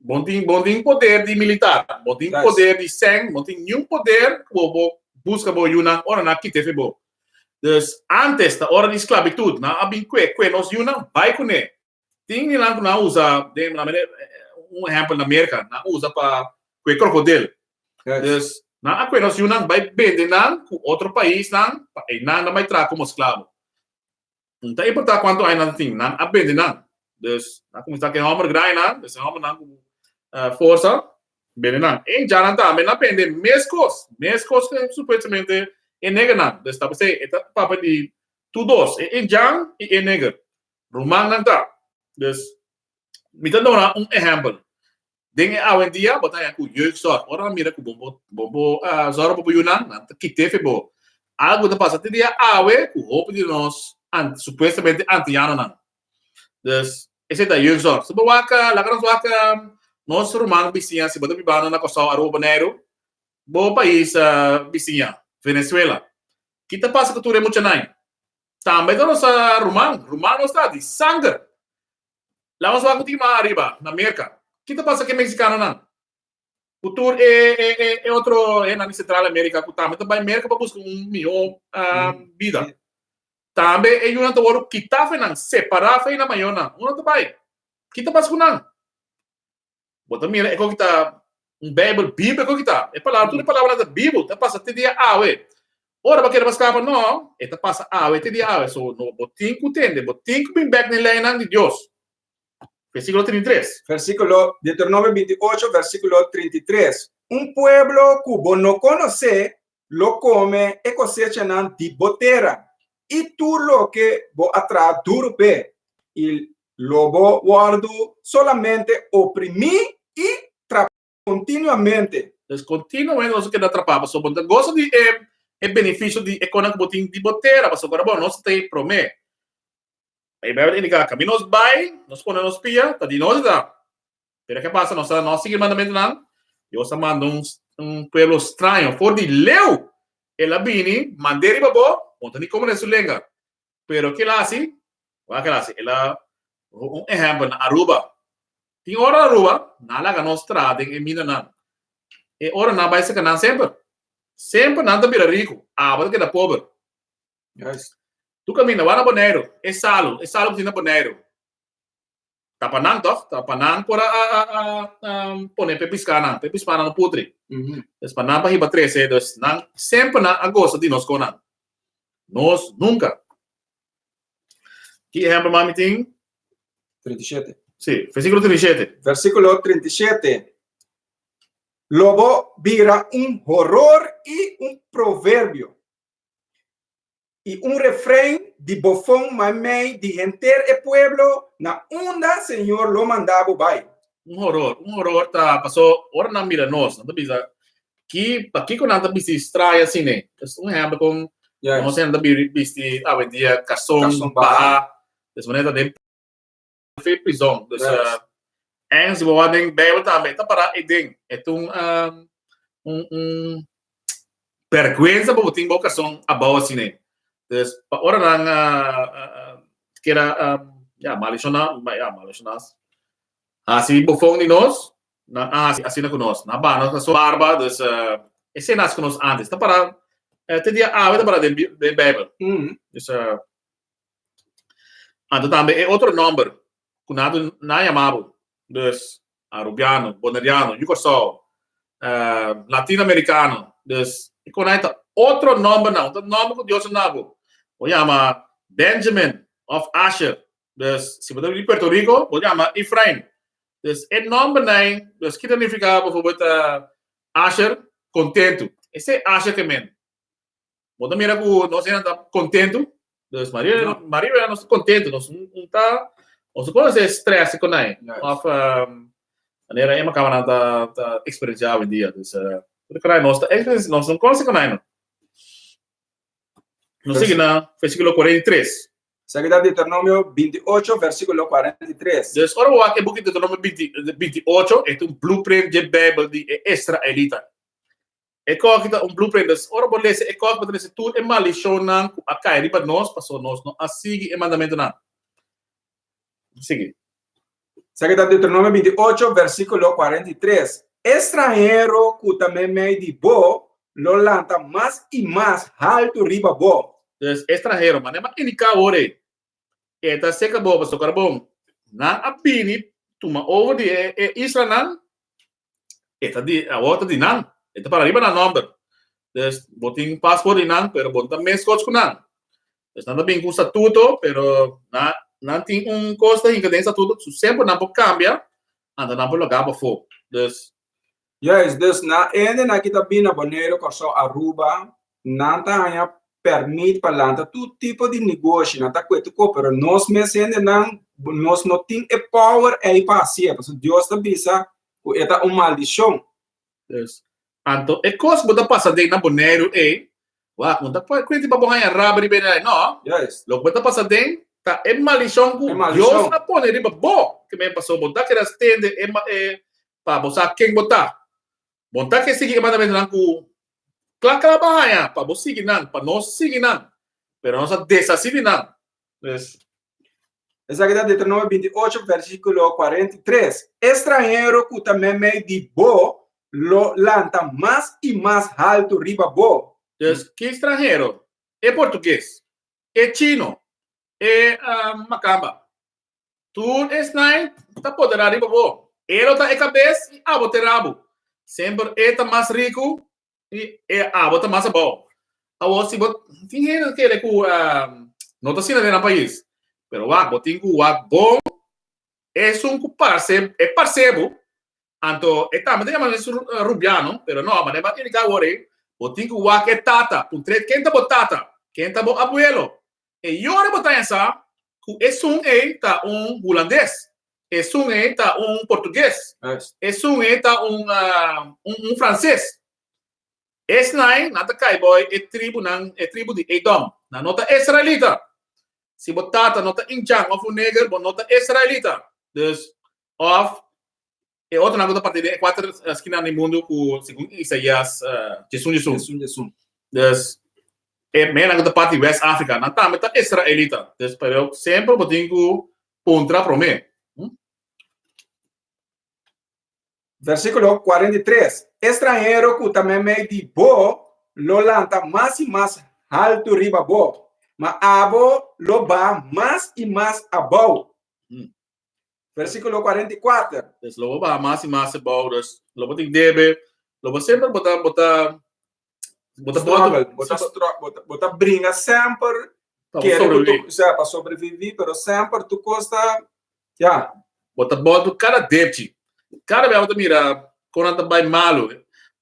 Bo tin, bo tin poder di militar, bo tin poder di sèn, bo tin niun poder ku bo bo buska bo yunan ora nan a kita efe bo. Dus antes ta ora di sklabitut, nan a bin kue, kue nos yunan bai kuné. Tin di nan ku nan a usa den na manera, un ehèmpel na Merka, nan a usa pa kue krokodil. Dus nan a kue nos yunan bai bende nan ku otro paisnan pa einan nan bai traha komo sklabo. No ta importá kuantu aña nan tin, nan a bende nan. Dus, nan a kuminsá ku e hòmber grandinan, dus e hòmbernan ku forsa, bende nan. E indiannan tambe nan bende meskos, meskos ku supuestamente e negernan. Dus ta p'esei e ta papia di tur dos, e indian i e neger. Rumannan ta. Dus, mi ta duna un ehèmpel. Den e awendia bo ta haña ku jeugdzorg. Ora nan mira ku bo bo bo bo zorg pa bo yunan, nan ta kit'é fe bo. Algu ta pasa te dia awe ku hopi di nos an supuestamente antianonan. Dus esei ta jeugdzorg. Si bo wak, laga nos wak nos ruman bisiña, si bo ta bibando na Kòrsou, Aruba, Boneiru, bo pais bisiña, Venezuela. Ki ta pasa ku tur e muchanan? Tambe ta nos ruman, ruman nos ta di sanger. Laga nos wak un tiki mas ariba, na Merka. Ki ta pasa ku e mexicanonan? Ku tur e e e e otro hendenan di Central America ku tambe ta bai Merka pa buska un mihó bida. Tambe e yunan ta wòrdu kitá fe nan, separá fe nan mayornan. Unda ta bai? Ki ta pasa ku nan? Bo ta mira e koki ta un Bijbel bibu e koki ta. E palabra, tur e palabranan ta bibu, ta pasa te dia awe. Ora bo kere pa skapa, no, e ta pasa awe te dia awe. So, no, bo tin ku tende, bo tin ku bin bek na e leinan di Dios. Versíkulo 33. Versíkulo, Deuteronomio 28, versíkulo 33. Un pueblo ku bo no konosé lo kome e kosechanan di bo tera i tur loke bo a traha duru p'e, i lo bo wòrdu solamente oprimí i trapá kontinuamente. Pues kontinuamente nos a keda trapá, pasobra bo no ta gosa di e e benefisio di e konan ku bo tin di bo tera, pasobra ora bo nos ta ei promé. E Bijbel ta indiká, kaminda nos bai, nos pone nos pia, ta di nos e ta. Pero ke pasa? Nos a no sigui mandamentunan. Dios a manda un un pueblo straño for di leu. El a bini, mand'é riba bo, bo no ta ni komprendé su lenga. Pero ke el a hasi? Wak el a hasi? El a un ehèmpel na Aruba. Tin ora na Aruba, nan a laga nos traha den e minanan. E ora nan bai saka nan semper. Semper nan ta bira riku, abo ta keda pober. Juist. Tu kaminda, wak na Boneiru, e salu, e salu ku tin na Boneiru. Ta pa nan toch? Ta pa nan por a a a pone p'e piskánan, p'e pispanan no putri. Dus pa nan pa hiba trese, dus nan semper nan a gosa di nos konan. Nos nunka. Ki ehèmpel mami tin? 37. Sí, versíkulo 37. Versíkulo 37. Lo bo bira un horor i un proverbio. I un refrein di bofon meimei di henter e pueblo na unda Señor lo manda bo bai. Un horor, un horor ta paso ora nan mira nos, nan ta bisa ki pakiko nan ta bisti straño asina. Es un ehempel kon nos hende ta bisti awendia karson baha, des manera ta den fe prizon. Dus. En si bo wak den Bijbel tambe, ta para ei den. E ta un, um, un, un bergwensa pa bo tin bo karson abou asina ei. Dus pa ora nan uh, uh, kera um, ja, maldiciona, ja, maldiciona, hasi bofon di nos, nan a hasi asina ku nos. Nan a baha nos na barba, dus uh, esei nan hasi ku nos antes. Ta para, eh, te dia awe ta para den, den Bijbel. Dus, uh, anto tambe e otro nomber ku nan a yama bo, dus Arubiano, Boneriano, yu Kòrsou, Latino Amerikano, dus e konai ta otro nòmbernan, un ta nòmber ku Dios a duna bo. Bo yama Benjamin òf Asher, dus si bo ta di Puerto Rico bo yama Efraim. Dus e nòmbernan, dus ki ta nifiká befòrbèlt Asher? Kontentu. Esei Asher ke men. Bo ta mira ku nos hende ta kontentu. Dus Maria, no. Maria nos ta kontentu, nos no ta, nos no konosé stress ku nai. Of um, manera e makabanan ta ta eksperensiá hoy dia. Dus uh, nos ta eksperensiá, nos no konosé ku nai no. Nos sigui na versíkulo 43. Esaki ta Deuteronomio 28, versíkulo 43. Dus ora bo wak e buki Deuteronomio 20, 28, e ta un blueprint dje Bijbel di e israelita. E koki ta un blueprint, dus ora bo lesa e koki bo ta lesa tur e maldishonnan ku a kai riba nos pasobra nos no a sigui e mandamentunan. Sigui. Esaki ta Deuteronomio 28, versíkulo 43. E stranhero ku ta meimei di bo lo lanta mas i mas haltu riba bo. Dus e stranhero, manera mi a indiká awor ei, e ta seka bo pasobra bon nan a bini tuma over di e islanan. E ta di, awor ta di nan. E ta para riba nan nomber. Dus bo tin paspoort di nan, pero bo no ta meskos ku nan. Dus nan ta bin ku un statuto, pero nan, nan tin un kos ta hinka den e statuto ku semper nan por kambia, anto nan por laga bo afó. Dus. Juist, dus na hendenan ki ta bin na Boneiru, Kòrsou, Aruba, nan ta haña pèrmit pa lanta tur tipo di negoshi, nan ta kue tur kos, pero nos mes hendenan, nos no tin e power ei pa hasié, pasobra Dios ta bisa ku e ta un maldishon. Dus, anto e kos ku bo ta pasa den na Boneiru ei, wak, no ta kuenti pa bo haña raba riba e ei, no. Juist. Loke bo ta pasa den ta e maldishon ku E maldishon. Dios a pone riba bo, ke men pasobra bo ta keda stende e e pa bo sa ken bo ta. Bo ta ke sigui e mandamentunan ku kla kla bo a haña pa bo sigui nan, pa nos sigui nan, pero nos a deshasí di nan. Pues. Esaki ta Deuteronomio 28, versíkulo 43. E stranhero ku ta meimei di bo lo lanta mas i mas haltu riba bo. Dus, ki stranhero? E portugues, e chino, e makamba. Tur esnan ta poderá riba bo. E lo ta e kabes i abo ta e rabu. Semper e ta mas riku i e abo ta mas abou. Awor si bo tin hende ta kere ku no ta asina den nan pais, pero wak bo tin ku wak bon esun ku parse e parse bo, anto e tambe ta yama mes rubiano, pero no, manera bo a indiká awor ei, bo tin ku wak e tata, puntr'é ken ta bo tata, ken ta bo abuelo, E yora bo ta pensa ku esun ei ta un hulandes, esun ei ta un portugues, esun ei ta un un franses. Esnan nan ta kai bou e tribunan, e tribu di Edom. Nan no ta israelita. Si bo tata no ta indjan òf un neger, bo no ta israelita. Dus, òf e otronan ku ta parti den e kuater skinan di mundu ku segun Isaías diesun diesun. Diesun diesun. Dus e menan ku ta parti West Afrika nan tambe ta israelita. Dus pero semper bo tin ku puntra promé. Versíkulo 43, E stranhero ku ta meimei di bo lo lanta mas i mas haltu riba bo, ma abo lo baha mas i mas abou. Versíkulo 44. Dus lo bo baha mas i mas abou, dus lo bo tin debe, lo bo semper bo ta, bo ta, bo ta Struggle, bo ta stru-, bo ta, bo ta bringa semper Pa bo kere ku sobreviví. tu, sea, pa sobreviví, pero semper tur kos ta, ya. Bo ta bòltu kada depchi. Kada bia bo ta mira kon nan ta bai malu.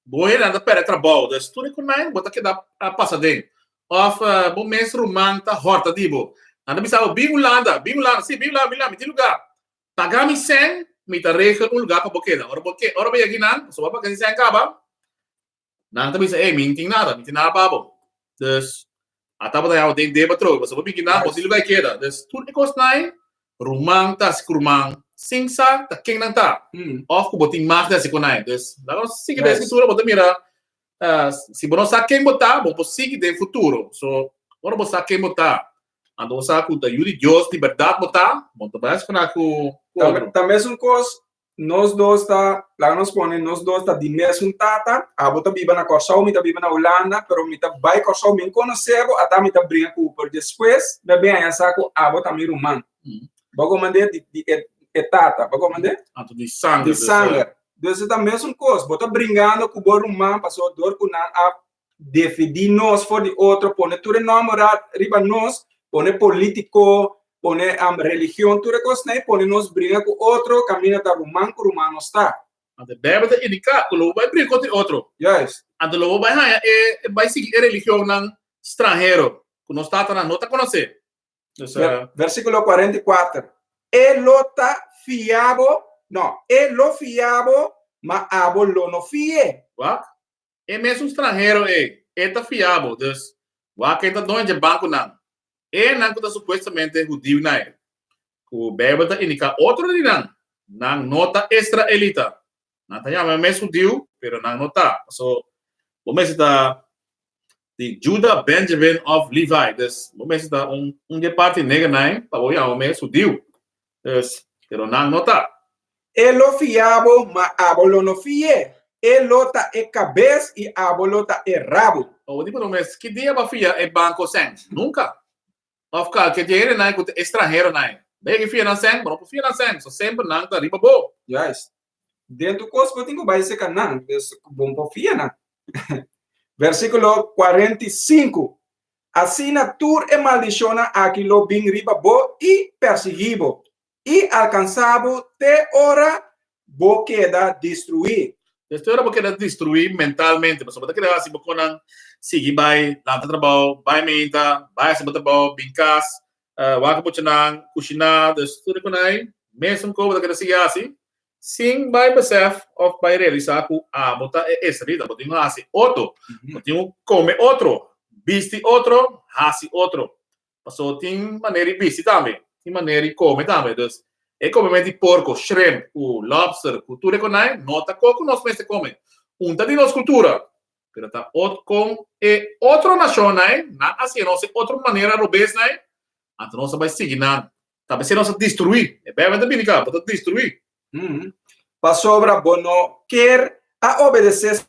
Bo hendenan ta pèrdè trabou, dus tur e konai bo ta keda a pasa den. Òf bo mes ruman ta hòrta di bo. Nan ta bisa bo, Bin Hulanda, bin Hulanda, sí, bin Hulanda, bin Hulanda, mi tin lugá. Paga mi sèn, mi ta regel un lugá pa bo keda. Ora bo ke, ora bo yega kinan, pasobra bo a paga si sèn kaba, nan ta bisa, Ey, mi no tin nada, mi tin nada pa bo. Dus, ata bo ta yama den deba atrobe, pasobra bo bin kinan, bo tin lugá di keda. Dus, tur e kosnan ei, ruman ta hasi ku ruman. sin sa ta ken nan ta. Òf ku bo tin mag di hasi ku nan. Dus, laga nos sigui den Skritura, bo ta mira si bo no sa ken bo ta, bo por sigui den futuro. So, ora bo sa ken bo ta, anto bo sa ku ta yu di Dios di bèrdat bo ta, bo no ta bai hasi ku nan ku otro. Ta mesun kos, nos dos ta, laga nos pone, nos dos ta di mesun tata, abo ta biba na Kòrsou, mi ta biba na Hulanda, pero mi ta bai Kòrsou, mi konosé bo, ata mi ta bringa ku bo, pero despues mi a bin haña sa ku abo ta mi ruman. Bo a komand'é di di e e tata, bo a komand'é? Anto di sanger. Di sanger. Dus e ta mesun kos, bo ta bringando ku bo ruman pasobra dor ku nan a dividí nos for di otro, pone tur e nòmber riba nos, pone polítiko, pone religion, tur e kosnan ei pone nos bringa ku otro kaminda ta ruman ku ruman nos ta. Anto e Bijbel ta indiká ku lo bo bai bringa kontra e otro. Juist. Anto lo bo bai haña e bai sigui e religionnan stranhero ku nos tatanan no ta konosé. Dus, Versíkulo 44. E lo ta fia bo, no, e lo fia bo, ma abo lo no fi'é. Wak, e mesun stranhero ei, e ta fia bo. Dus, wak ken ta doño dje bankunan? E nan ku ta supuestamente hudiunan ei, ku Beibel ta indiká otro di nan, nan no ta israelita. Nan ta yama e mes hudiu, pero nan no ta. Paso, bo mester ta di Juda, Benjamin of Levi. Dus bo mester ta un un di e parti negernan pa bo yama bo mes hudiu. Dus, pero nan no ta. E lo fia bo, ma abo lo no fi'é. E lo ta e kabes i abo lo ta e rabu. Bo di pa bo mes, Ki dia bo a fia e banko sèn? Nunka. Of kalke di e hendenan ku ta estranheronan. Bo yega fia nan sèn? Bo no por fia nan sèn. So semper nan ta riba bo. Juist. Den tur kos bo tin ku bai seka nan, dus bo no por fia nan. Versíkulo 45, Asina tur e maldishonnan aki lo bin riba bo i persiguí bo, i alkansá bo te ora bo keda destruí. Te ora bo keda destruí mentalmente, pasobra bo ta keda hasi bo konan sigui bai lanta trabou, bai meinta, bai hasi bo trabou, bin kas, wak muchanan, kushiná, dus tur e konan ei, mesun ko bo ta keda sigui hasi, sin bai besef òf bai realisá ku abo ta e israelita, bo tin ku hasi otro, bo tin ku kome otro, bisti otro, hasi otro. Pasobra tin manera di bisti tambe, tin manera di kome tambe. Dus e komementu di porko, shrimp ku lobster ku tur e konai no ta kos ku nos mester kome. Un ta di nos kultura, pero ta ot kon e otro nashonnan nan a siña nos e otro manera robes nan, anto nos a bai sigui nan. Ta p'esei nos a destruí. E Bijbel ta bini ka, bo ta destruí. Pasobra bo no kier a obedesé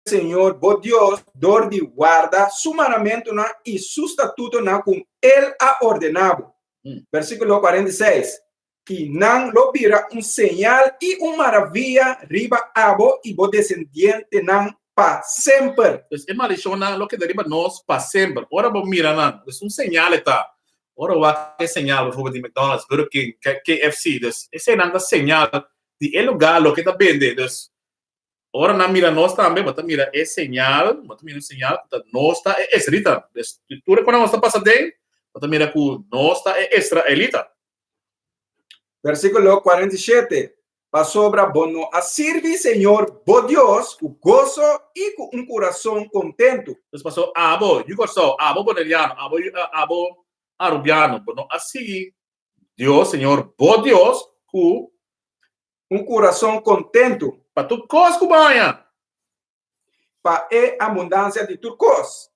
Señor bo Dios dor di warda su mandamentunan i su statutonan ku El a ordená bo. Versíkulo 46, I nan lo bira un señal i un maravia riba abo i bo desendientenan pa semper. Pues e maldishonnan lo keda riba nos pa semper. Ora bo mira nan, pues un señal e ta. Ora bo wak e señal, por ejemplo, di McDonald's, Burger King, KFC, dus eseinan ta señal di e lugá loke ta bende. Dus Ora nan mira nos tambe, bo ta mira e señal, bo ta mira un señal ku ta nos ta e israelita. Des tur e ku nos ta pasa den, bo ta mira ku nos ta e israelita. Versíkulo 47, Pasobra bo no a sirbi Señor bo Dios ku goso i ku un kurason kontentu. Pues pasobra abo, yu Kòrsou, abo boneriano, abo, abo arubiano, bo no a sigui Dios, Señor bo Dios, ku Un kurason kontentu. Pa tur kos ku bo haña. Pa e abundansia di tur kos.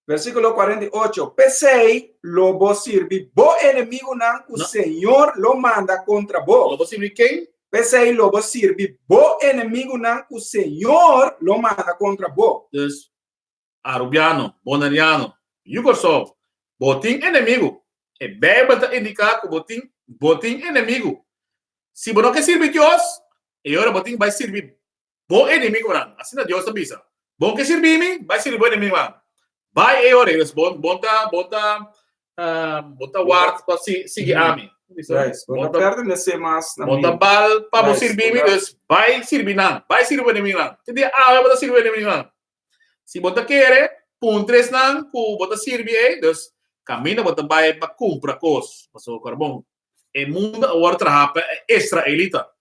Versíkulo 48, P'esei lo bo sirbi bo enemigunan ku Señor lo manda kontra bo. Lo bo sirbi ken? P'esei lo bo sirbi bo enemigunan ku Señor lo manda kontra bo. Dus, Arubiano, Boneriano, yu Kòrsou, bo tin enemigu. E Beibel ta indiká ku bo tin bo tin enemigu. Si bo no ke sirbi Dios, e ora bo tin bai sirbi bo enemigunan. Asina Dios ta bisa. Bo no ke sirbi mi, bai sirbi bo enemigunan. Bai e ora ei, bo bo ta bo ta bo ta ward pa sigui ami. Bo ta pertenece mas na mi. Bo ta bal pa bo sirbi mi, dus bai sirbi nan. Bai sirbi bo enemigunan. Te dia awe bo ta sirbi bo enemigunan. Si bo ta kere, puntra esnan ku bo ta sirbi ei, dus kaminda bo ta bai pa kumpra kos. Pasobra kòrbon, e mundu a wòrdu traha pa e israelita.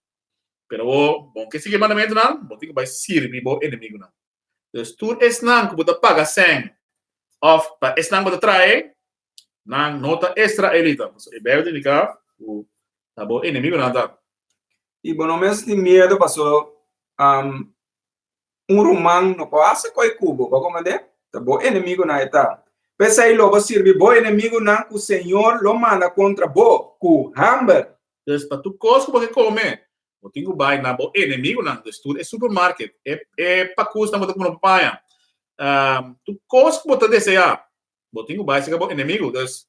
Pero bo, bo ke sigui e mandamentunan, bo tin ku bai sirbi bo enemigunan. Dus tur esnan ku bo ta paga sèn òf pa esnan bo ta traha, nan no ta israelita. Pasobra e Beibel ta indiká ku ta bo enemigunan ta. I bo no mester tin miedu paso um, un ruman no por hasi koi ku bo. Bo komprendé? Ta bo enemigunan e ta. P'esei lo bo sirbi bo enemigunan ku Señor lo manda kontra bo ku hamber. Dus pa tur kos ku bo ke kome, bo tin ku bai na bo enemigunan. Dus tur e supermarket, e e pakusnan bo ta kumpra paña, tur kos ku bo ta deseá, bo tin ku bai serka bo enemigu. Dus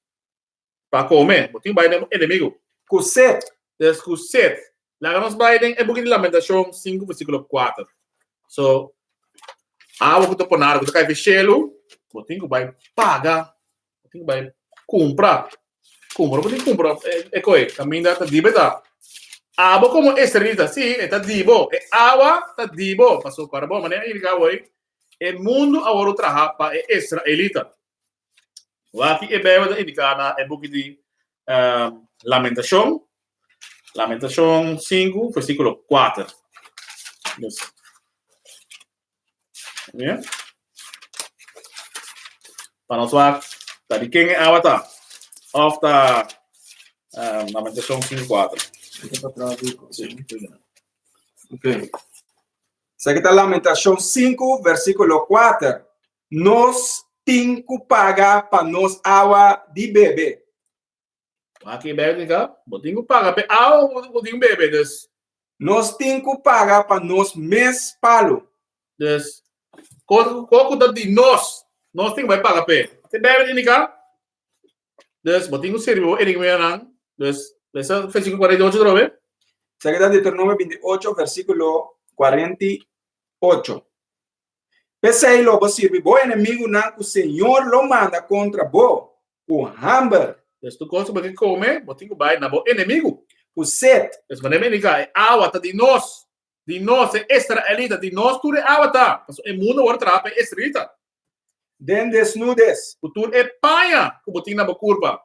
Pa kome, bo tin bai den bo enemigu. Ku set. Des ku set. Laga nos bai den e buki di Lamentashon 5 versíkulo 4. So, awa ku ta ponado, ku ta kai fi shelu, bo tin ku bai paga, bo tin ku bai kumpra. Kumpra, bo tin kumpra e koi, kaminda ta di bo e ta. Abo komo israelita, si, e ta di bo. E awa ta di bo. Pasobra ku ora bo manera indiká awor, e mundu a wòrdu traha pa e israelita. Wak e Bijbel ta indiká na e buki di Lamentashon, Lamentashon 5, versíkulo 4. Dus, yeah. Pa nos wak ta di ken e awa ta. Of ta Lamentashon 5, 4. Sí. Ok. Esaki ta Lamentashon 5, versíkulo 4. Nos tin ku paga pa nos awa di bebe. Aki bebe tin ka? Bo tin ku paga pa e awa ku bo tin bebe, dus. Nos tin ku paga pa nos mes palu. Dus, kos ku ta di nos, nos tin ku bai paga p'e. Te bebe tin di ka? Dus, bo tin ku sirbi bo enemigonan. Dus, lesa versíkulo 48 otra vez. Esaki ta Deuteronomio 28, versíkulo 48. P'esei lo bo sirbi bo enemigunan ku Señor lo manda kontra bo, ku hamber. Pues tur kos ku bo tin kome, bo tin ku bai na bo enemigu. Ku set. Pues manera mi indiká, e awa ta di nos, di nos, e israelita, di nos tur e awa ta, pasobra e mundu awor traha pa e israelita. Den desnudes. Ku tur e paña ku bo tin na bo kurpa.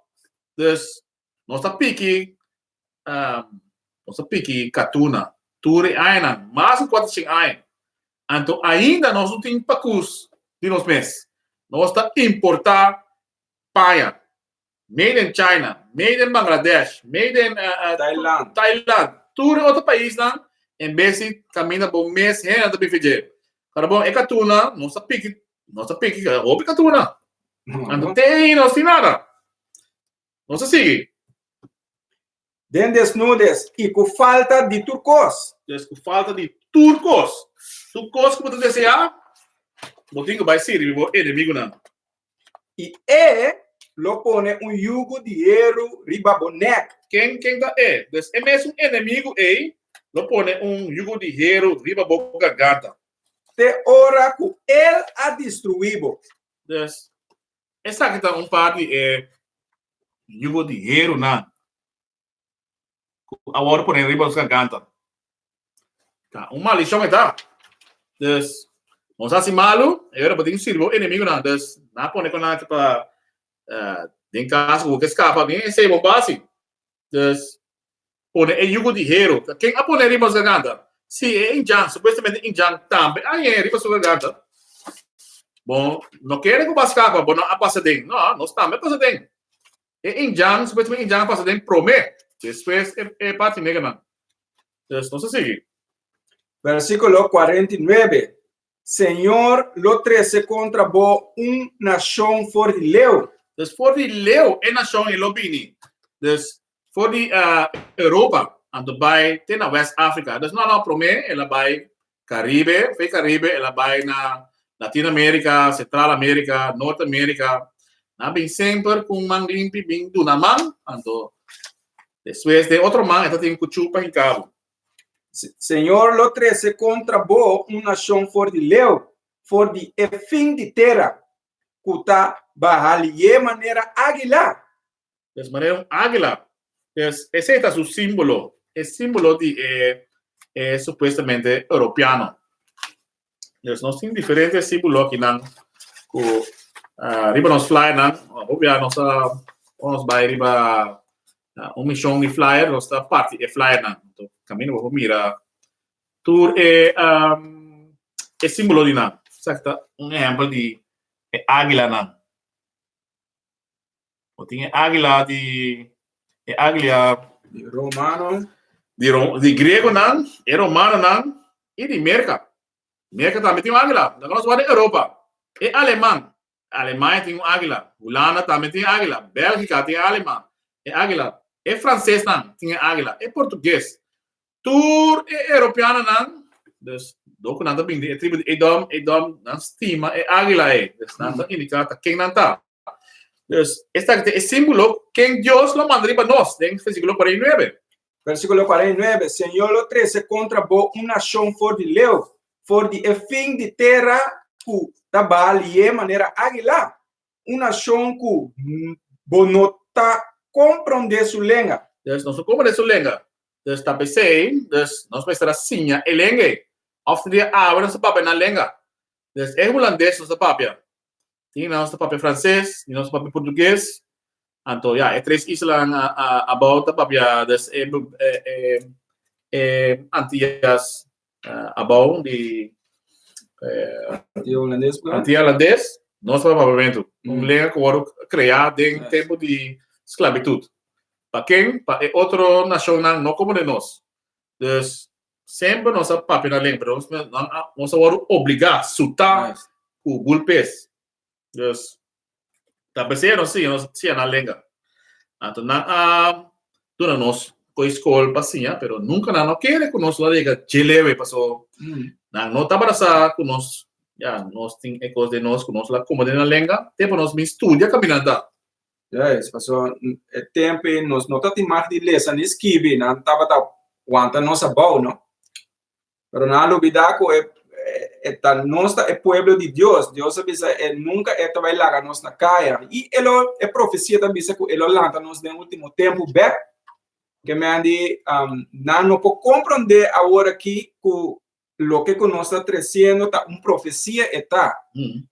Dus, nos ta piki, nos ta piki katuna tur e añanan, mas ku 400 aña. Anto ainda nos no tin pakus di nos mes. Nos ta importá paña. Made in China, made in Bangladesh, made in Thailand. Thailand. Tur e otro paisnan en bes di kaminda bo mes hende ta bifi dje. Pero bon, e katuna nos ta piki, nos ta piki hopi katuna. Anto te ei nos tin nada. Nos ta sigui. Den desnudes i ku falta di tur kos. Des ku falta di tur kos. Tur kos ku bo ta deseá, bo tin ku bai sirbi bo enemigunan. I e lo pone un yugu di heru riba bo nèk. Ken ken ta e? Des e mesun enemigu ei lo pone un yugu di heru riba bo garganta. Te ora ku el a destruí bo. Des Esaki ta un par di e yugo di herunan ku a wòrdu pone riba nos garganta. Ta un maldishon e ta. Dus, nos hasi malu, e ora bo tin sirbi bo enemigunan. Dus, nan a pone kon nan pa den kaso ku bo ke skapa, bin esei bo basi. Dus, pone e yugo di heru. Ken a pone riba nos garganta? Sí, e indjan, supuestamente indjan tambe a hañ'é riba su garganta. Bo no kere ku bo a skapa, bo no a pasa den. No, nos tambe a pasa den. E indjan, supuestamente indjan a pasa den promé, despues e parti negernan. Dus nos a sigui. Versíkulo 49, Señor lo trese kontra bo un nashon for di leu. Dus for di leu e nashon ei lo bini. Dus for di Europa anto bai te na West Africa. Dus no no promé el a bai Caribe, for di Caribe el a bai na Latino America, Central America, Norte America. Nan a bin semper ku un man limpi bin duna man, anto despues den otro man e ta tin kuchu pa hinka bo. Señor lo trese kontra bo un nashon for di leu, for di e fin di tera, ku ta bahalié manera águila. Des manera un águila. Des, esei ta su símbolo, e símbolo di e, e supuestamente europeano. Des nos tin diferente símbolo akinan ku uh, riba nos flyernan, obvia nos a nos bai riba un mishon di flyer, nos ta parti e flyernan. Anto kaminda bo por mira tur e um, e símbolo di nan. Esaki ta un ehèmpel di e águilanan. Bo tin e águila di e águila di romano. Di, di griegonan, e romanonan i di Merka. Merka tambe tin un águila. Laga nos wak den Europa. E aleman, Alemania tin un águila, Hulanda tambe tin águila, Bélgika tin aleman, e águila, e fransesnan tin e águila, e portugues. Tur e europeanonan, dus dor ku nan ta bini di e tribu di Edom, Edom nan stima e águila ei. Dus nan ta indiká ta ken nan ta. Dus esaki ta e símbolo ken Dios lo manda riba nos den versíkulo 49. Versíkulo 49, Señor lo trese kontra bo un nashon for di leu, for di e fin di tera ku ta baha lié manera águila, un nashon ku bo no ta komprondé su lenga. Dus nos no komprondé su lenga. Dus ta p'esei, dus nos mester a siña e lenga ei. Òf tin dia awe nos ta papia nan lenga. Dus e hulandes nos ta papia. Tin nos ta papia franses, tin nos ta papia portugues. Anto ya, e tres islanan abou ta papia dus e e Antillas abou di Antillas Hulandes. Antillas Hulandes, nos ta papia papiamentu. Un lenga ku wòrdu kreá den tempu di sklabitut. Pa ken? Pa e otro nashonnan no komo den nos. Dus semper nos a papia na lenga, pero nos a wòrdu obligá, sutá ku gulpes. Dus ta p'esei nos siña, nos siña nan lenga. Anto nan a duna nos koe skol pa siña, pero nunka nan no kere ku nos lo a yega dje lewe, paso nan no tabata sa ku nos, ya, nos tin e kos den nos ku nos lo a komprende nan lenga, te pa nos bin studia kaminanta. Juist, paso e tempo ei nos no tatin mag di lesa ni skibi, nan tabata wanta nos abou, no? Pero nan a lubida ku e e ta nos ta e pueblo di Dios. Dios a bisa e nunka e ta bai laga nos na kaya. I e lo e profesia ta bisa ku e lo lanta nos den ultimo tempu bek. Ke men di nan no por komprondé awor aki ku loke ku nos ta tresiendo ta un profesia e ta.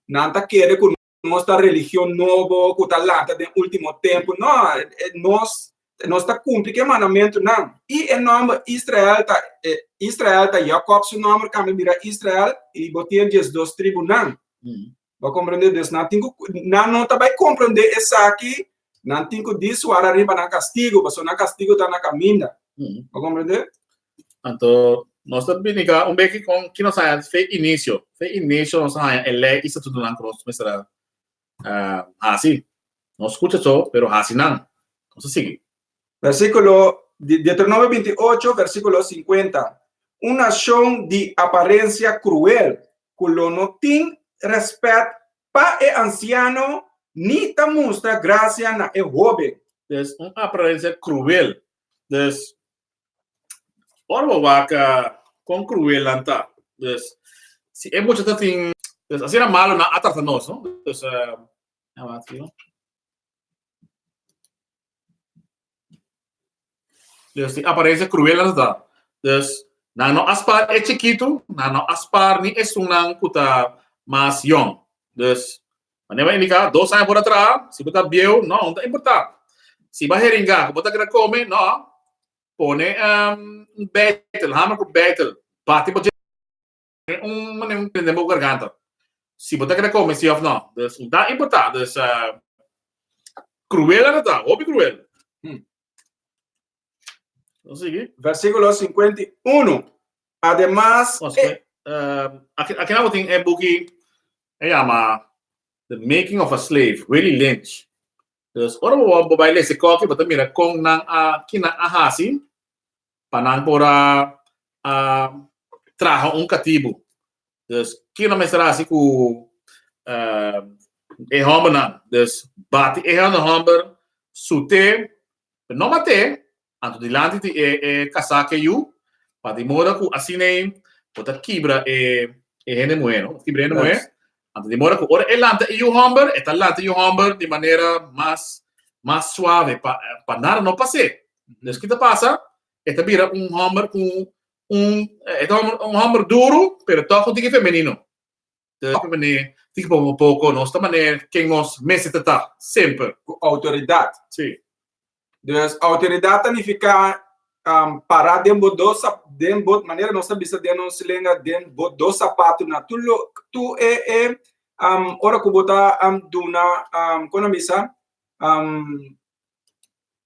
Nan ta kere ku nos ta religion nobo ku ta lanta den último tempu. No, nos nos ta kumpli ku e mandamentunan. I e nòmber Israel ta Israel ta Jakòb su nòmber kambia bira Israel i bo tin e diesdos tribunan. Bo a komprendé? Dus nan tin ku nan no ta bai komprendé esaki, nan tin ku disuar ariba nan kastigu, pasobra nan kastigu ta na kaminda. Bo a komprendé? Anto nos ta bini ka un beki kon ki nos haña fe inisio. Fe inisio nos a haña e lei i statutonan ku nos mester a hasi. No skucha so, pero hasi nan. Nos a sigui. Versíkulo di Deuteronomio 28, versíkulo 50. Un nashon di aparensia kruel ku lo no tin rèspèt pa e ansiano ni ta mustra grasia na e hóben. Dus un aparensia kruel. Dus Ora bo wak kon cruel nan ta. Dus, si e mucha ta tin, dus asina malo nan a trata nos, no? Dus, uh, wak aquí, no? Dus die apariencia cruel nan ta. Dus, nan no a spaar e chikitu, nan no a spaar ni esunnan ku ta mas yong. Dus, manera bo a indiká, dos aña por a traha, si bo ta bieu, no, no ta importá. Si bo a heringá ku bo ta keda kome, no, pone un beitel, hamer ku beitel, bati bo dje un manera un den bo garganta. Si bo ta keda kome si òf no. Dus, no ta importá. Dus, kruel a ta, hopi kruel. Nos sigui. Versíkulo 51. Ademas, e. Aki, aki nan bo tin e buki, e yama The Making of a Slave, Willie Lynch. Dus ora bo bo bai lesa e koki, bo ta mira kon nan a, ki nan a hasi pa nan por a, a traha un katibu. Dus ki nan mester hasi ku e hòmbernan. Dus bati e hende hòmber, sut'é, No mat'é, anto dilanti di e e kasá ku e yu, pa di moda ku asina ei bo ta kibra e e hende muhé, no? Bo ta kibra e hende muhé, anto di moda ku ora e lanta e yu hòmber, e ta lanta e yu hòmber di manera mas mas suave pa pa nada no pas'é. Dus ki ta pasa? E ta bira un hòmber ku un e ta un hòmber duru, pero tòg un tiki femenino. Hopi manera, tiki poco poco, nos ta manera ken nos mester ta ta, semper. Ku outoridat. Sí. Dus outoridat ta nifiká um, pará den bo dos den bo manera nos ta bisa den nos lenga den bo dos sapatunan. Tu lo tu e e um, ora ku bo ta um, duna um, kon a bisa um,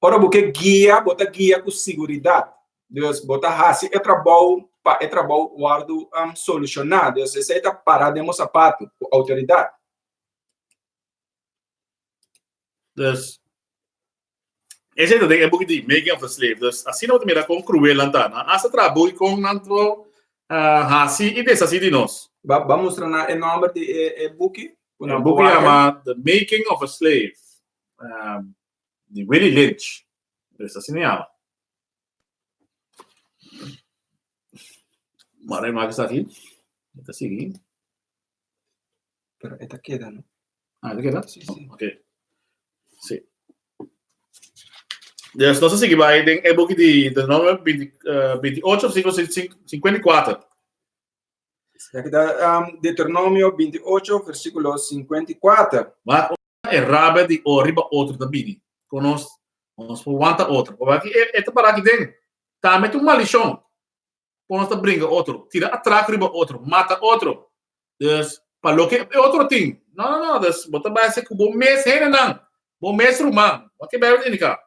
ora bo ke guia, bo ta guia ku siguridat. Dus bo ta hasi e trabou pa e trabou wòrdu solushoná. Dus esei ta pará den bo sapatu ku outoridat. Dus esei ta den e buki di Making of a Slave. Dus asina bo ta mira kon kruel nan ta. Nan hasta traha buki kon nan por hasi i deshasi di nos. Ba ba mustra nan e nòmber di e e buki. E buki yama The Making of a Slave di Willie Lynch. Dus asina yama. Mara e maka esaki. E ta sigui. Pero e ta keda, no? Ah, e ta keda? Sí, sí. Ok. Sí. Dus nos a sigui bai den e buki di Deuteronomio 28, versículo 54. Esaki ta Deuteronomio 28, versículo 54. Wak e rabia di o riba otro ta bini, ku nos nos por wanta otro. Pasobra aki e ta para aki den. Tambe ta un maldishon ku nos ta bringa otro, tira atrako riba otro, mata otro. Dus, pa loke e otro tin. No, no, no. Dus, bo ta bai hasi ku bo mes hendenan, bo mes ruman. Wak e Bijbel ta indiká.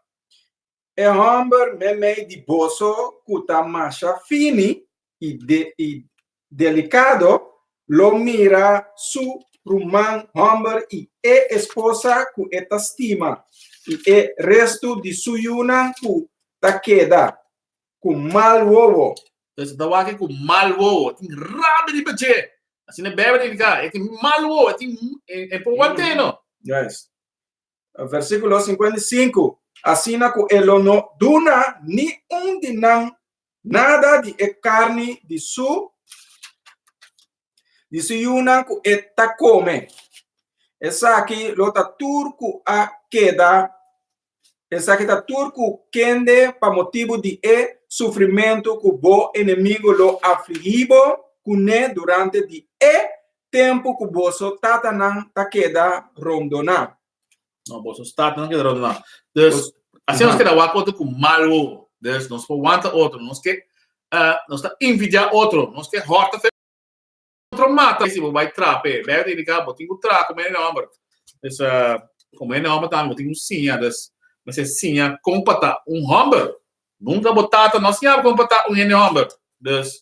E hòmber meimei di boso ku ta masha fini i i delikado lo mira su ruman hòmber i e esposa ku e ta stima i e restu di su yunan ku ta keda, ku mal wowo. Entonces ta wak ku mal wowo, tin rabia riba dje. Asina e Bijbel ta indiká, e tin mal wowo, e tin e por want'é no. Juist. Versíkulo 55, Asina ku e lo no duna ni un di nan nada di e karni di su di su yunan ku e ta kome. Esaki lo ta tur ku a keda, esaki ta tur ku kende pa motibu di e sufrimentu ku bo enemigu lo afligí bo kuné durante di e Tempu ku boso tatanan ta keda rondoná. No, boso tatanan keda rondoná. Dus, asina nos keda wak otro ku mal wowo. Dus, nos por wanta otro. Nos ke, nos ta envidiá otro. Nos ke hòrta fe otro mata. Si bo bai traha p'e, Bijbel ta indiká bo tin ku traha komo hende hòmber. Dus, komo hende hòmber tambe bo tin ku siña. Dus, mester siña kon pa ta un hòmber. Nunka bo tata no a siña bo kon pa ta un hende hòmber. Dus,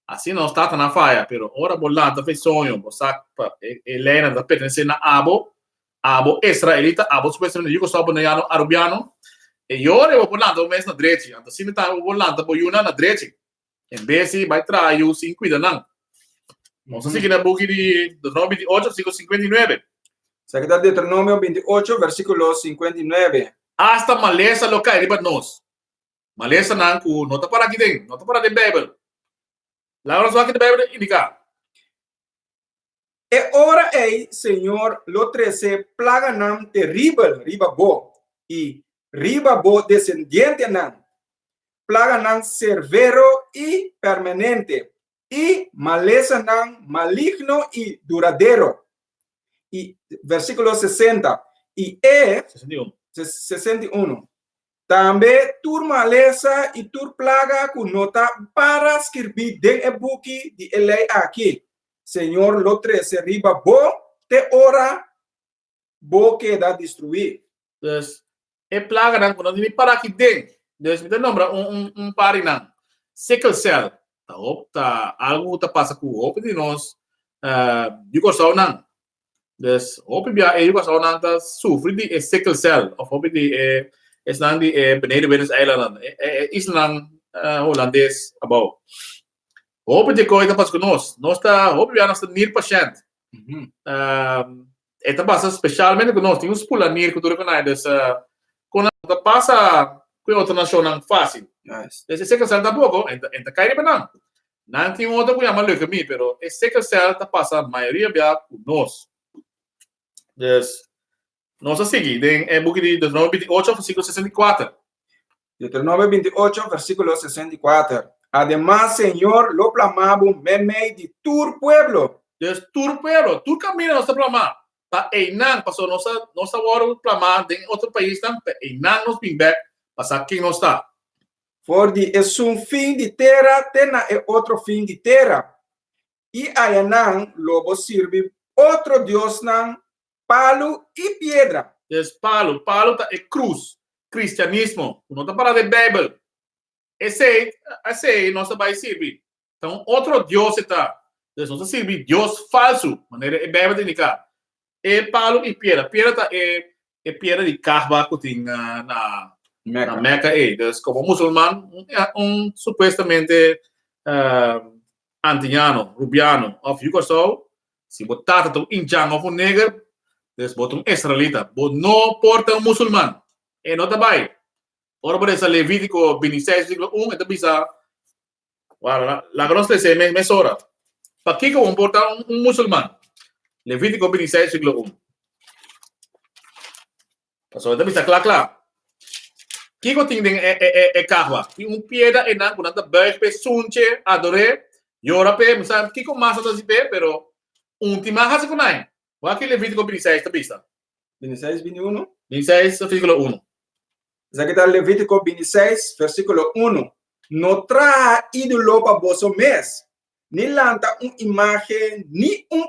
Asina nos tatanan faya, pero ora bo lanta fe soño, bo sa pa e leynan ta pertenece na abo, abo israelita, abo supuestamente yugoslav, bonaiano, arubiano, e yora bo por lanta bo mes na drechi, anto asina tambe bo por lanta bo yunan na drechi, en bes di bai traha yu sin cuida nan. Nos a sigui na buki di Deuteronomio 28, versiculo 59. Esaki ta Deuteronomio 28, versiculo 59. Hasta malesa lo cay riba nos. Malesanan ku no ta para aki den, no ta para den Beibel. Laga nos wak ke Beibel ta indiká. E ora ei Señor lo trese plaganan teribel riba bo i riba bo desendientenan, plaganan servero i permanente, i malesanan maligno i duradero. I versíkulo 60, i e 61. 61. Tambe tur malesa i tur plaga ku no ta para skirbí den e buki di e lei akí, Señor lo trese riba bo te ora bo keda destruí. Dus, e plaganan ku no tin ni para aki den. Dus, mi ta nombra un un un par di nan. Sickle cell ta hop ta algu ku ta pasa ku hopi di nos di Kòrsounan. Dus hopi bia e yugasaonan ta sufri di e sickle cell of hopi di e esnan di e Beneden Willens Eilandnan, e e islanan Holandes abou. Hopi di e kos ta pasa ku nos. Nos ta hopi bia nos ta nierpashent. E ta pasa spesialmente ku nos. Tin un spula nier ku tur e konai dus ku nan ta pasa ku e otro nashonnan fásil. Dus e sickle cell tampoko e ta kai riba nan. Nan tin un otro ku yama leukemie, pero e sickle cell ta pasa mayoria bia ku nos. Dus, nos a sigui den e buki di Deuteronomio 28, versíkulo 64. Deuteronomio 28, versíkulo 64. Ademas, Señor lo plama bo meimei di tur pueblo. Dus, tur pueblo, tur kaminda nos ta plamá. Pa einan, pasobra nos a nos a wòrdu plamá den otro paisnan, pa einan nos bin bèk pa sa ken nos ta. For di esun fin di tera te na e otro fin di tera, i ayanan lo bo sirbi otro diosnan, palu i piedra. Dus palu, palu ta e krus, kristianismo, ku no ta pará den Beibel. Esei, esei nos ta bai sirbi. Ta un otro dios e ta. Dus nos ta sirbi dios falsu, manera e Bijbel ta indiká. E palu i piedra. Piedra ta e e piedra di Kaaba ku tin na na Mecca. na Mecca ei. Dus komo musulman, un, un supuestamente antiñano, rubiano òf yu Kòrsou, si bo tata ta un indjan òf un neger, dus bo ta un israelita. Bo no por ta un musulman. E no ta bai. Ora bo lesa Levítiko 26 versíkulo 1, e ta bisa, Wara, laga nos lesa e mesora. Pakiko bo por ta un musulman? Levítiko 26 versíkulo 1. Pasobra e ta bisa kla kla. Kiko tin den e, e, e, e kahwa? Tin un piedra einan ku nan ta buig p'e, sunche, ador'é, yora p'e, mi sa kiko mas nan ta hasi p'e, pero un tin mas hasi ku nan. Wak ki Levítiko 26 ta bisa. 26, 21. 26, versíkulo 1. Esaki ta Levítiko 26, versíkulo 1. No traha ídolo pa boso mes, ni lanta un imágen ni un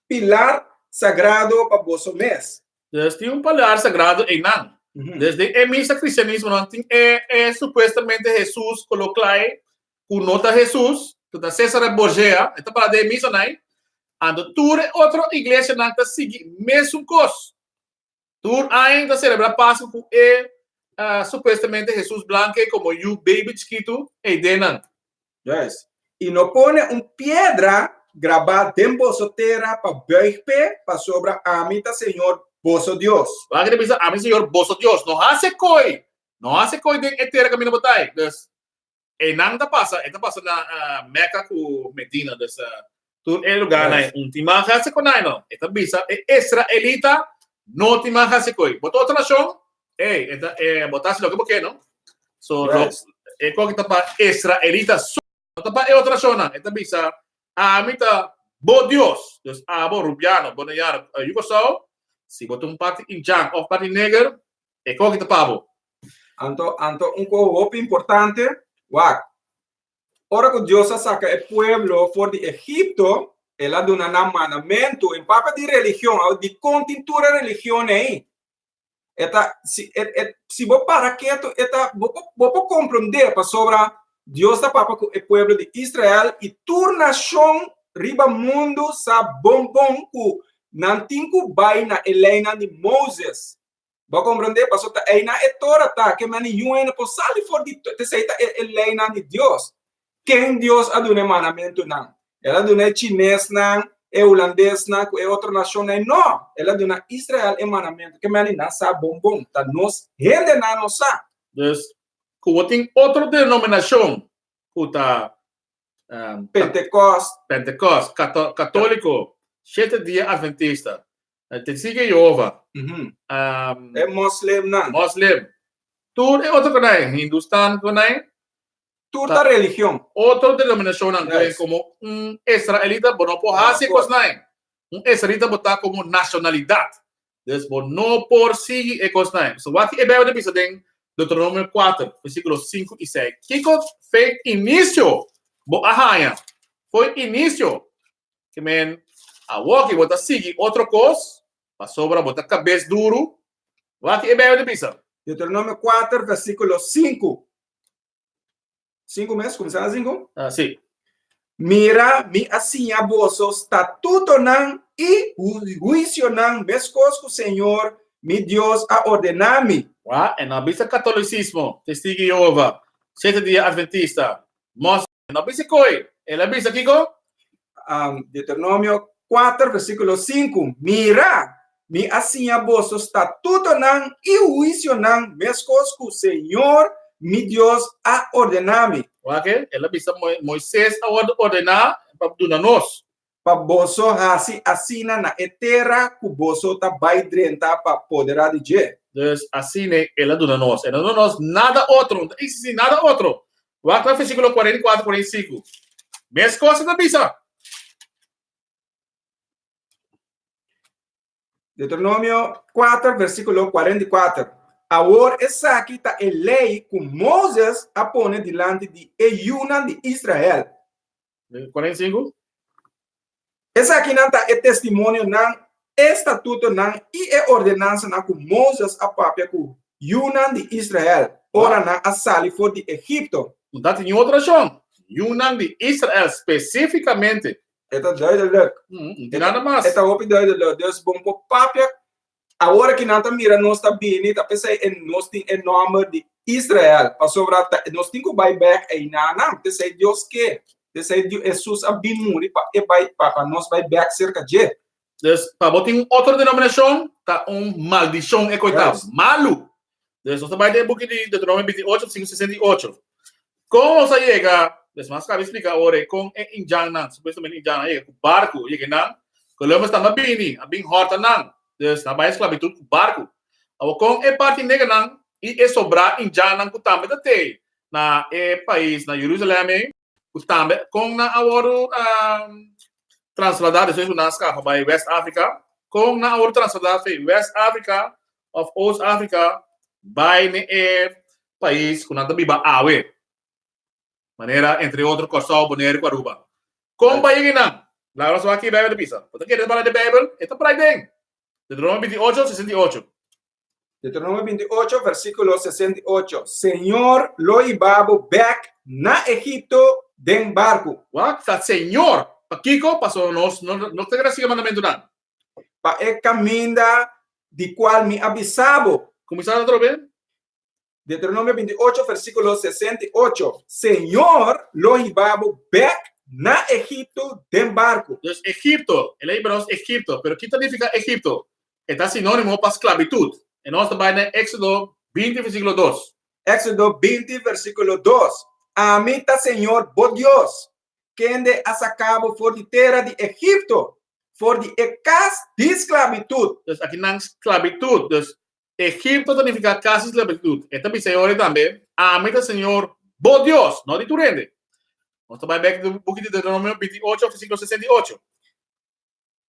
pilar sagrado pa boso mes. Dus tin un pilar sagrado einan. Desde e misa cristianismo nan tin e, e supuestamente Jesus ku lo klai ku no ta Jesus, ku ta Cesare Borgia, e ta para den e misa nai. Anto tur e otro iglesianan ta sigui mesun kos. Tur aña ta celebra Pascu ku e supuestamente Jesus blanke komo yu baby chikitu ei den nan. Juist. I no pone un piedra grabá den boso tera pa buig p'e, pasobra ami ta Señor boso Dios. Wak e ta bisa, Ami Señor boso Dios. No hasi e koi, no hasi e koi den e tera kaminda bo ta ei. Dus, einan ta pasa, e ta pasa na Mecca ku Medina, dus tur e lugarnan ei un tin mag hasi ku nan no. E ta bisa e israelita no tin mag hasi ku ei. Bo ta otro nashon, ey, e ta e bo ta hasi loke bo ke no. So lo e koki ta pa israelita so, no ta pa e otro nashonnan. E ta bisa ami ta bo Dios. Dus abo rubiano, boneiano, yugoslau, si bo ta un parti indjan òf parti neger, e koki ta pa bo. Anto, anto un ko hopi importante, wak. Ora ku Dios a saka e pueblo for di Egipto, el a duna nan mandamentu. En papia di religion, awor dikon tin tur e religion ei? E ta, si, e, e, si bo para ketu, e ta, bo, bo por komprondé pasobra Dios ta papia ku e pueblo di Israel i tur nashon riba mundu sa bon bon ku nan tin ku bai na e leinan di Moses. Bo a komprondé? Pasobra ta einan e Tora ta, ke men niun hende por sali for di Esei ta e leinan di Dios. Ken Dios a duna e mandamentunan? El a duna e chinesnan, e hulandesnan ku e otro nashonnan? No! El a duna Israel e mandamentu. Ke men nan sa bon bon. Ta nos hendenan no sa. Dus, ku bo tin otro denominashon ku ta Pentekost. Pentekost, Katoliko, Shete Dia Adventista, Testigo di Jehova, e moslimnan, moslim, tur e otro konai, hindustan konai, tur ta religion. Otro denominacionnan yes. Como un israelita bo no por hasi kosnan. Un israelita bo ta como nacionalidad. Dus bo no por sigui e kosnan. So wak e Bijbel ta bisa den Deuteronomio 4, versículo 5 i 6. Kiko fe inicio bo a haña? Foi inicio. Ke men awor ki bo ta sigui otro kos, pasobra bo ta kabes duru. Wak e Bijbel ta bisa. Deuteronomio 4, versículo 5. 5 mes, kuminsá na 5? Ah, sí. Mira, mi a siña boso statutonan i huisionan meskos ku Señor mi Dios a ordená mi. Wa, e no a bisa katolicismo, Testigo di Jehova, Siete Dia Adventista, Moslim, e no a bisa koi. El a bisa kiko? Um, Deuteronomio 4, versíkulo 5. Mira, mi a siña boso statutonan i huisionan meskos ku Señor mi Dios a ordená mi. Wak, el a bisa Moises a wòrdu ordená pa duna nos. Pa boso hasi asina na e tera ku boso ta bai drenta pa poderá di dje. Dus asina el a duna nos. El no duna nos nada otro, no ta eksistí nada otro. Wak na versíkulo 44, 45. Meskos e ta bisa. Deuteronomio 4, versíkulo 44. Awor esaki ta e lei ku Moses a pone dilanti di e yunan di Israel. 45. Esakinan ta e testimonionan, e statutonan i e ordenansanan ku Moses a papia ku yunan di Israel. Ora nan a sali for di Egipto. No tatin niun otro nashon, yunan di Israel spesífikamente. E ta duidelijk. No tin nada mas. E ta hopi duidelijk. Dus bon por papia awor ki nan ta mira nos ta bini, ta p'esei e nos tin e nòmber di Israel, pasobra ta nos tin ku bai bèk einanan. P'esei Dios ke, p'esei Hesus a bin muri pa e bai pa pa nos bai bèk serka dje. Dus pa bo tin un otro denominashon ta un maldishon e koe ta malu. Dus nos ta bai den e buki di Deuteronomio 28 versíkulo 68. Kon nos a yega, dus mas kabi splika awor e kon e indjannan, supuestamente indjannan a yega ku barku, yega nan, Columbus tambe a bini, a bin hòrta nan, dus nan a bai esklabitut ku barku. Awor kon e parti negernan i e sobrá indjannan ku tambe ta tei na e pais na Jerusalem ei, ku tambe kon nan a wòrdu trasladá despues ku nan a skapa bai West Afrika, kon nan a wòrdu trasladá for West Afrika òf Oost Afrika bai na e pais ku nan ta biba awe, manera entre otro Kòrsou, Boneiru ku Aruba. Kon bai yega nan? Laga nos wak ki Beibel ta bisa. Bo ta kere palabra di Beibel? E ta por ai den. Deuteronomio 28, 68. Deuteronomio 28, versíkulo 68, Señor lo hiba bo bèk na Egipto den barku. Wak, ta Señor. Pakiko? Pasobra nos no no ta kere sigui e mandamentunan. Pa e kaminda di kual mi a bisa bo. Kuminsá atrobe. Deuteronomio 28, versíkulo 68, Señor lo hiba bo bèk na Egipto den barku. Dus Egipto, el a hiba nos Egipto, pero ki ta nifiká Egipto? E ta sinónimo pa sklabitut. E nos ta bai na Éksodo 20, versíkulo 2. Éksodo 20, versíkulo 2, Ami ta Señor bo Dios, kende a saka bo for di tera di Egipto, for di e kas di sklabitut. Dus aki nan sklabitut. Dus Egipto ta nifiká kas di sklabitut. E ta bisa e ora tambe, Ami ta Señor bo Dios, no di tur hende. Nos ta bai bèk den buki di Deuteronomio 28, versíkulo 68.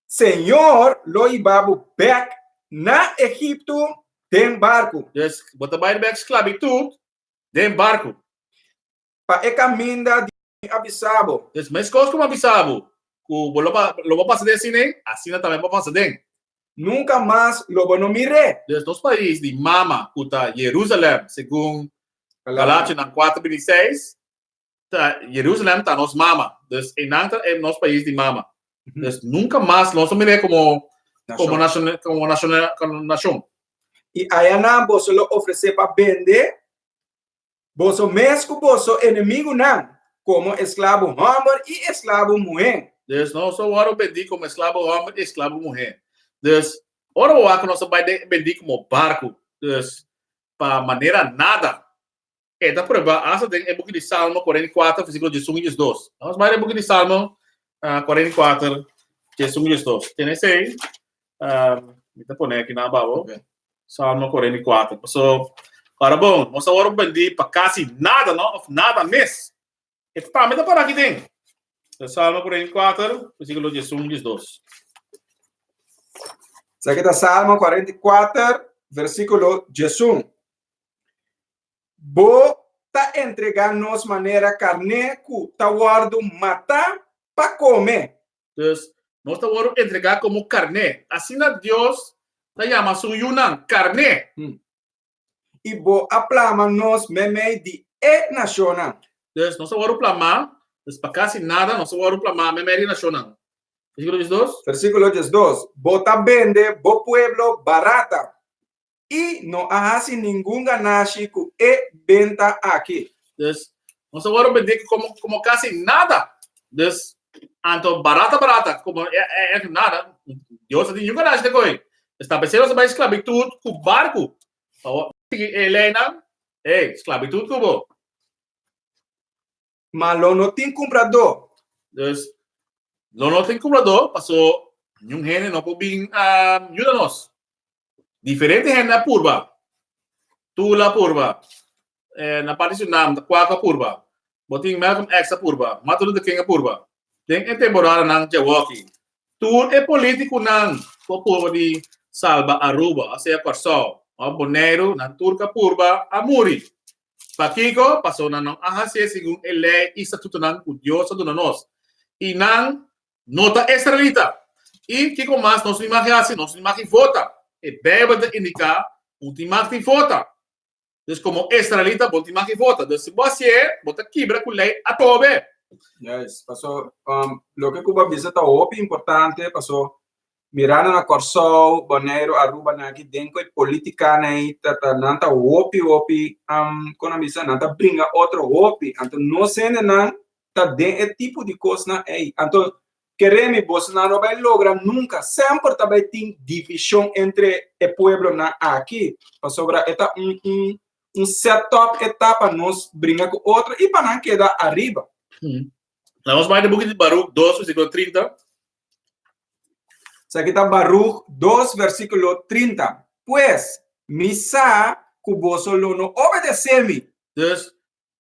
Señor lo hiba bo bèk na Egipto den barku. Dus, bo ta bai bèk sklabitut den barku. Pa e kaminda di mi a bisa bo. Dus, meskos ku mi a bisa bo ku bo lo lo bo pasa den asina, asina tambe bo pasa den. Nunka mas lo bo no mir'é. Dus, nos pais di mama ku ta Jerusalèm, segun Galationan 4, 26, Ta Jerusalem ta nos mama. Dus einan ta e nos pais di mama. Dus nunca mas nos a mir'é como como nacion como nacion como nacion. I ayanan boso lo ofresé pa bende boso mes ku boso enemigunan komo esklabo hòmber i esklabo muhé. Dus nos a wòrdu bendí komo esklabo hòmber i esklabo muhé. Dus ora bo wak ku nos a bai bendí komo barku, dus pa manera nada. E ta prueba asta den e buki di Salmo 44, versíkulo 11 i 12. Nos bai den e buki di Salmo 44, 11 i 12. Tene esei, mi ta pone aki na abao. Salmo 44. Paso, para bon, nos a wòrdu bendí pa kasi nada, no? Of nada mes. E tambe ta para aki den. Salmo 44, versíkulo 11 i 12. Esaki ta Salmo 44, versíkulo 11. Bo ta entregá nos manera karné ku ta wòrdu matá pa kome. Dus, nos ta wòrdu entregá komo karné. Asina Dios ta yama su yunan, karné. I bo a plama nos meimei di e nashonnan. Dus, nos a wòrdu plamá, dus pa kasi nada nos a wòrdu plamá meimei di e nashonnan. Versíkulo 12. Versíkulo 12, Bo ta bende bo pueblo barata. I no a hasi ningun ganashi ku e benta aki. Dus, nos a wòrdu bendí komo, komo kasi nada. Dus, anto barata barata, komo e, e, e nada. Dios a tin ningun ganashi te koe. Establecé nos a bai sklabitut ku barku. Awor, sigui e leinan, ey, sklabitut ku bo. Ma lo no tin kumpradó. Dus, lo no tin kumpradó, paso niun hende no por bin yuda nos. Diferente hende a purba. Tula a purba. Eh, na parti Surinam, Kwaku a purba. Bo tin Malcolm X a purba. Martin Luther King a purba. Den e temporadanan djawoki, tur e politikunan ku a purba di salba Aruba, o sea Kòrsou, òf Boneiru, nan tur ku a purba a muri. Pakiko? Pasobra nan no a hasié segun e lei i statutonan ku Dios a duna nos. I nan no ta israelita. I kiko mas nos tin mag hasi? Nos tin mag vota. E Beibel ta indiká un tin mag di vota. Dus komo israelita bo tin mag di vota. Dus si bo hasié, bo ta kibra ku lei atobe. Juist, paso loke ku bo a bisa ta hopi importante, paso mirando na Kòrsou, Boneiru, Aruba nan aki den ku e politikanan ei ta ta nan ta hopi hopi kon nan bisa nan ta bringa otro hopi, anto nos hendenan ta den e tipo di kosnan ei. Anto Kere mi, bosonan no bai logra nunka. Semper ta bai tin divishon entre e pueblonan aki, pasobra e ta un un un setup e ta pa nos bringa ku otro i pa nan keda ariba. Laga nos bai den buki di Baruk dos versíkulo 30. Esaki ta Baruk dos versíkulo 30. Pues, mi sa ku boso lo no obedesé mi. Dus,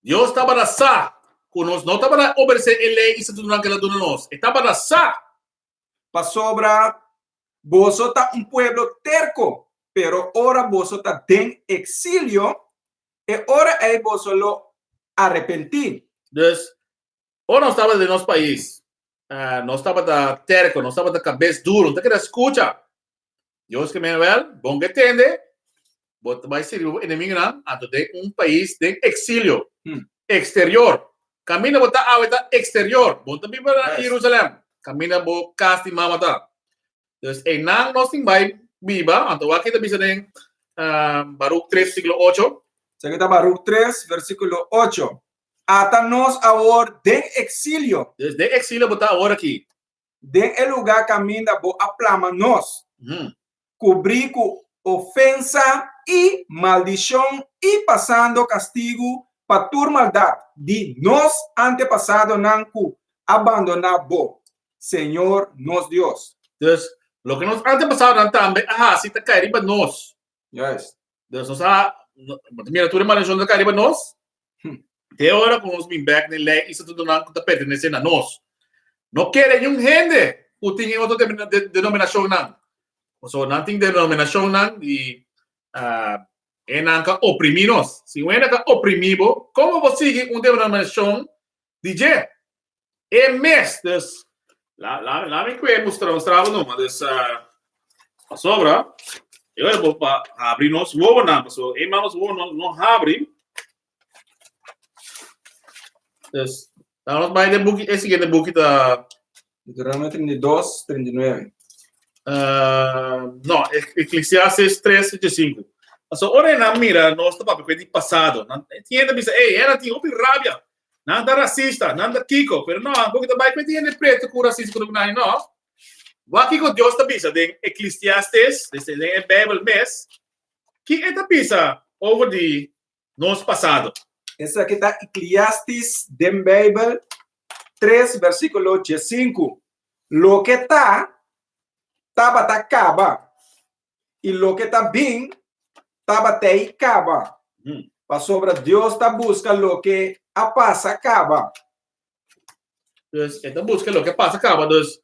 Dios tabata sa ku nos no tabata obedesé e lei i statutonan ku el a duna nos. E tabata sa. Pasobra boso ta un pueblo terko, pero ora boso ta den eksilio, e ora ei boso lo arepentí. Dus, ora nos tabata den nos pais, nos tabata terko, nos tabata kabes duru, no ta keda skucha. Dios ke men wèl, bon ke tende, bo ta bai sirbi bo enemigunan, anto den un pais den eksilio, eksterior. Kaminda bo ta awe ta eksterior, bo no ta biba na Jerusalèm, kaminda bo kas di mama ta. Dus einan nos tin bai biba, anto wak ke ta bisa den Baruk tres versíkulo ocho. Esaki ta Baruk tres versíkulo ocho, Ata nos awor den eksilio. Dus den eksilio bo ta awor aki. Den e lugá kaminda bo a plama nos, kubrí ku ofensa i maldishon i pasando kastigu pa tur maldat di nos antepasadonan ku a bandoná bo, Señor nos Dios. Dus, loke nos antepasadonan tambe a hasi ta kai riba nos. Juist. Dus nos a, bo ta mira tur e maldishon ta kai riba nos. Te ora ku nos bin bèk na e lei i statutonan ku ta pertenesé na nos. No kere niun hende ku tin e otro denominashonnan. Pasobra nan tin denominashonnan i e nan ka oprimí nos. Si un hende ka oprimí bo, komo bo sigui un denominashon di dje? E mes, dus, la, la, la mi kue mustra, mustra bo numa, dus, pasobra, e ora bo pa habri nos wowonan, pasobra e man nos wowo no, no habri. Dus, dan nos bai den buki, e siguiente buki ta Deuteronomio 32, 39. No, Eclesiastes 3, 5. Paso ora nan mira nos ta papia di pasado, nan tin hende bisa, ey, hende tin hopi rabia, nan ta racista, nan ta kiko, pero no, bo ta bai ku tin hende preto ku racista ku nan, no. Wak kiko Dios ta bisa den Eclesiastes, den e Bijbel mes, ki e ta bisa over di nos pasado. Esaki ta Eclesiastes den Bijbel 3 versíkulo 15. Loke ta, tabata kaba, i loke ta bin, tabatei kaba. Pasobra Dios ta buska loke a pasa kaba. Dus e ta buska loke a pasa kaba. Dus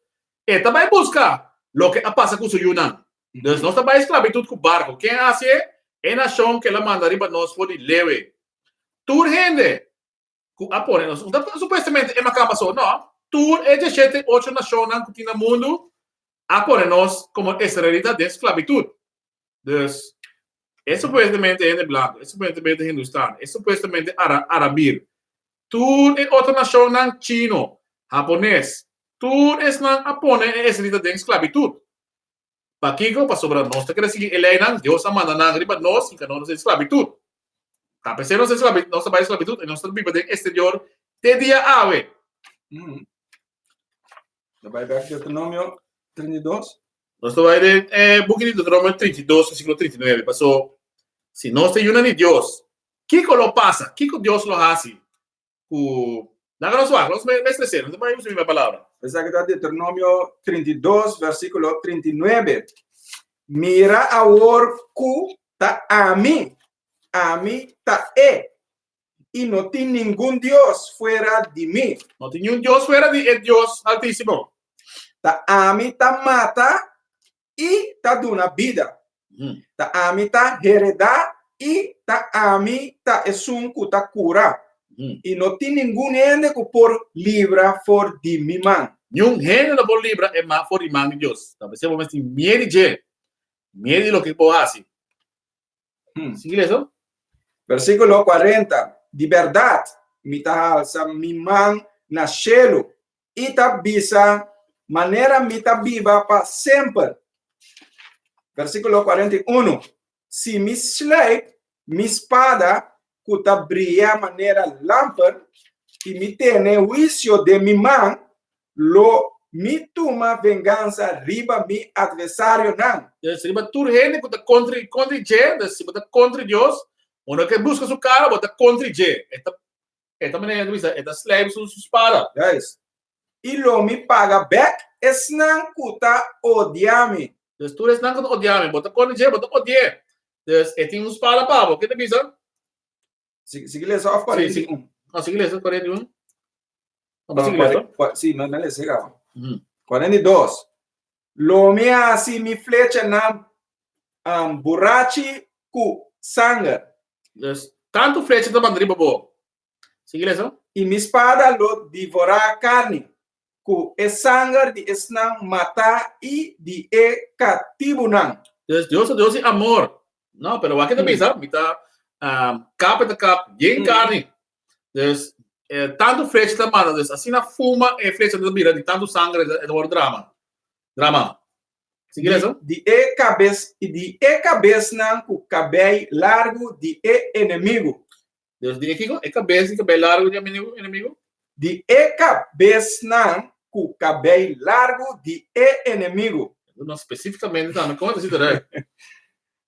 e ta bai buska loke a pasa ku su yunan. Dus nos ta bai sklabitut ku barko. Ken a hasi e? E nashon ku el a manda riba nos for di lewe. Tur hende ku a pone nos, no ta supuestamente e makamba so, no. Tur e dieshete ocho nashonnan ku tin na mundu a pone nos komo israelita den sklabitut. Dus, e supuestamente hende blanku, e supuestamente hindustan, e supuestamente arabir, tur e otro nashonnan chino, hapones, tur esnan a pone e israelita den sklabitut. Pakiko? Pasobra nos ta kere sigui e leinan Dios a manda nan riba nos i ka nos den sklabitut. Ta p'esei nos nos ta bai sklabitut i nos ta biba den eksterior te dia awe. Ta bai bek Deuteronomio 32. Nos ta bai den e buki di Deuteronomio 32, versíkulo 39. Paso, si nos ta yunan di Dios, kiko lo pasa? Kiko Dios lo hasi ku Laga nos wak, nos mes lese, nos ta bai usa mi palabra. Esaki ta Deuteronomio 32, versíkulo 39. Mira awor ku ta ami, ami ta e, i no tin ningun Dios fuera di mi. No tin niun Dios fuera di e Dios Altísimo. Ta ami ta mata i ta duna bida. Ta ami ta heredá i ta ami ta esun ku ta kura. I no tin ningun hende ku por libra for di mi man. Niun hende no por libra e man for di man di Dios. Ta p'esei bo mester tin miedu di dje, miedu di loke bo hasi. Sigui leso. Versíkulo 40, Di bèrdat, mi ta halsa mi man na shelu i ta bisa, Manera mi ta biba pa semper. Versíkulo 41, Si mi sleip mi spada ku ta bria manera lamper i mi tene huisio den mi man, lo mi tuma vengansa riba mi atversarionan. Dus riba tur hende ku ta kontri kontri dje, dus si bo ta kontri Dios, bo no ke buska su kara, bo ta kontri dje. E ta e ta manera ku bisa, e ta slijp su su spada. Juist. I lo mi paga bèk esnan ku ta odia mi. Dus tur esnan ku ta odia mi, bo ta kontri dje, bo ta odi'é. Dus e tin un spada pa bo. Ke ta bisa? Sigui lesa of 41? No, sigui lesa 41. No, sigui lesa. Sí, no, no lesa caba. 42. Lo mi hasi mi flechanan um, burachi ku sanger. Dus, tantu flecha ta manda riba bo. Sigui lesa. I mi spada lo divorá karni ku e sanger di esnan matá i di e katibunan. Dus Dios ta Dios di amor. No, pero wak ta bisa, mi ta um, kap ta kap, yen karni. Dus eh, tantu flecha ta manda, dus asina fuma e flecha ta bira di tantu sanger e ta wòrdu drama. Drama. Sigui lesa. Di e kabes i di e kabesnan ku kabei largu di e enemigu. Dus di e kiko? E kabes di kabei largu di e enemigu? Di e kabesnan ku kabei largu di e enemigu. No spesífikamente tambe, kon ta sita rei?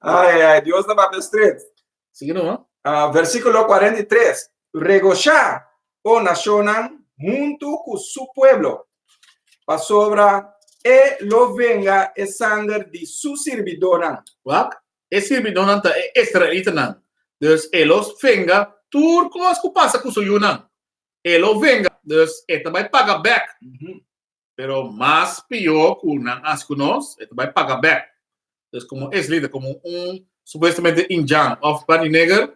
Ai, ai, Dios ta papia stret. Sigui no. Versíkulo 43. Regoshá, o nashonnan, huntu ku su pueblo, pasobra e lo venga e sanger di su sirbidónan. Wak, E sirbidónan ta e israelitanan. Dus e lo venga tur kos ku pasa ku su yunan. E lo venga. Dus e ta bai paga bèk. Pero mas pió ku nan hasi ku nos, e ta bai paga bèk. Dus komo israelita, komo un supuestamente indjan òf parti neger,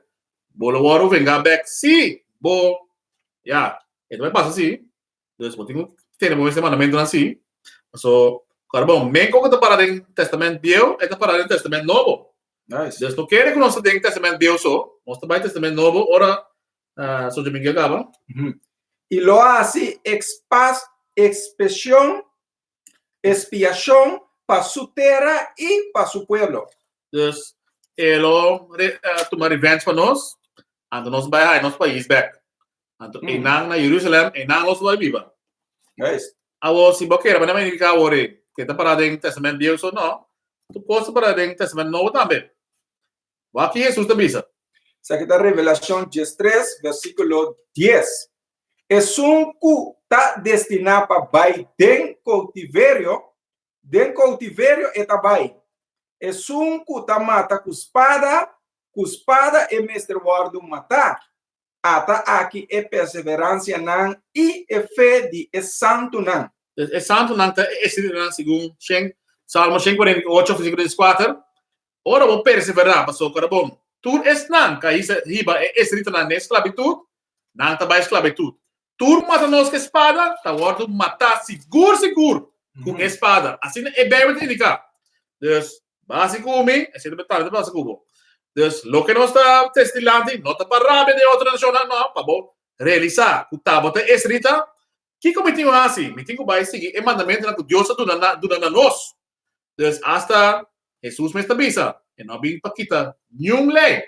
bo lo wòrdu vengá bèk si bo, ya, e ta bai pasa si. Dus bo tin ku tene bo mes e mandamentunan si. Paso, kòrda bon, men kon ku ta para den Testament Bieu, e ta para den Testament Nobo. Nice. Dus no kere ku nos ta den Testament Bieu so, nos ta bai Testament Nobo ora Sojo Miguel kaba. I lo hasi expas, expesion, expiashon pa su tera i pa su pueblo. Dus e lo tuma revenge pa nos, anto nos bai haña nos pais bek. Anto einan na Jerusalem, einan nos lo bai biba. Juist. Awor, si bo kere, bo no indiká awor ei ke ta pará den Testament Bieu so, no. Tur kos ta pará den Testament Nobo tambe. Wak ki Hesus ta bisa. Esaki ta Revelashon 13, versíkulo 10. Esun ku ta destiná pa bai den koutiverio, den koutiverio e ta bai. Esun ku ta mata ku spada, ku spada e mester wòrdu matá. Ata aki e perseveransianan i e fe di e santunan. E santunan ta e escritunan segun shen Salmo 148, versíkulo 14. Ora bo perseverá, pasobra ora bon, tur esnan ku a hisa hiba e esritanan den sklabitut, nan ta bai sklabitut. Tur ku mata nos ku e spada ta wòrdu matá sigur sigur ku e spada. Asina e Beibel ta indiká. Dus, basi ku mi, esei ta tambe ta pasa ku bo. Dus, loke nos ta trese dilanti no ta pa rabia den otro nashonnan, no, pa bo realisá ku ta bo ta esrita. Kiko mi tin ku hasi? Mi tin ku bai sigui e mandamentunan ku Dios a duna duna na nos. Dus asta Hesus mes ta bisa, e no a bin pa kita niun lei,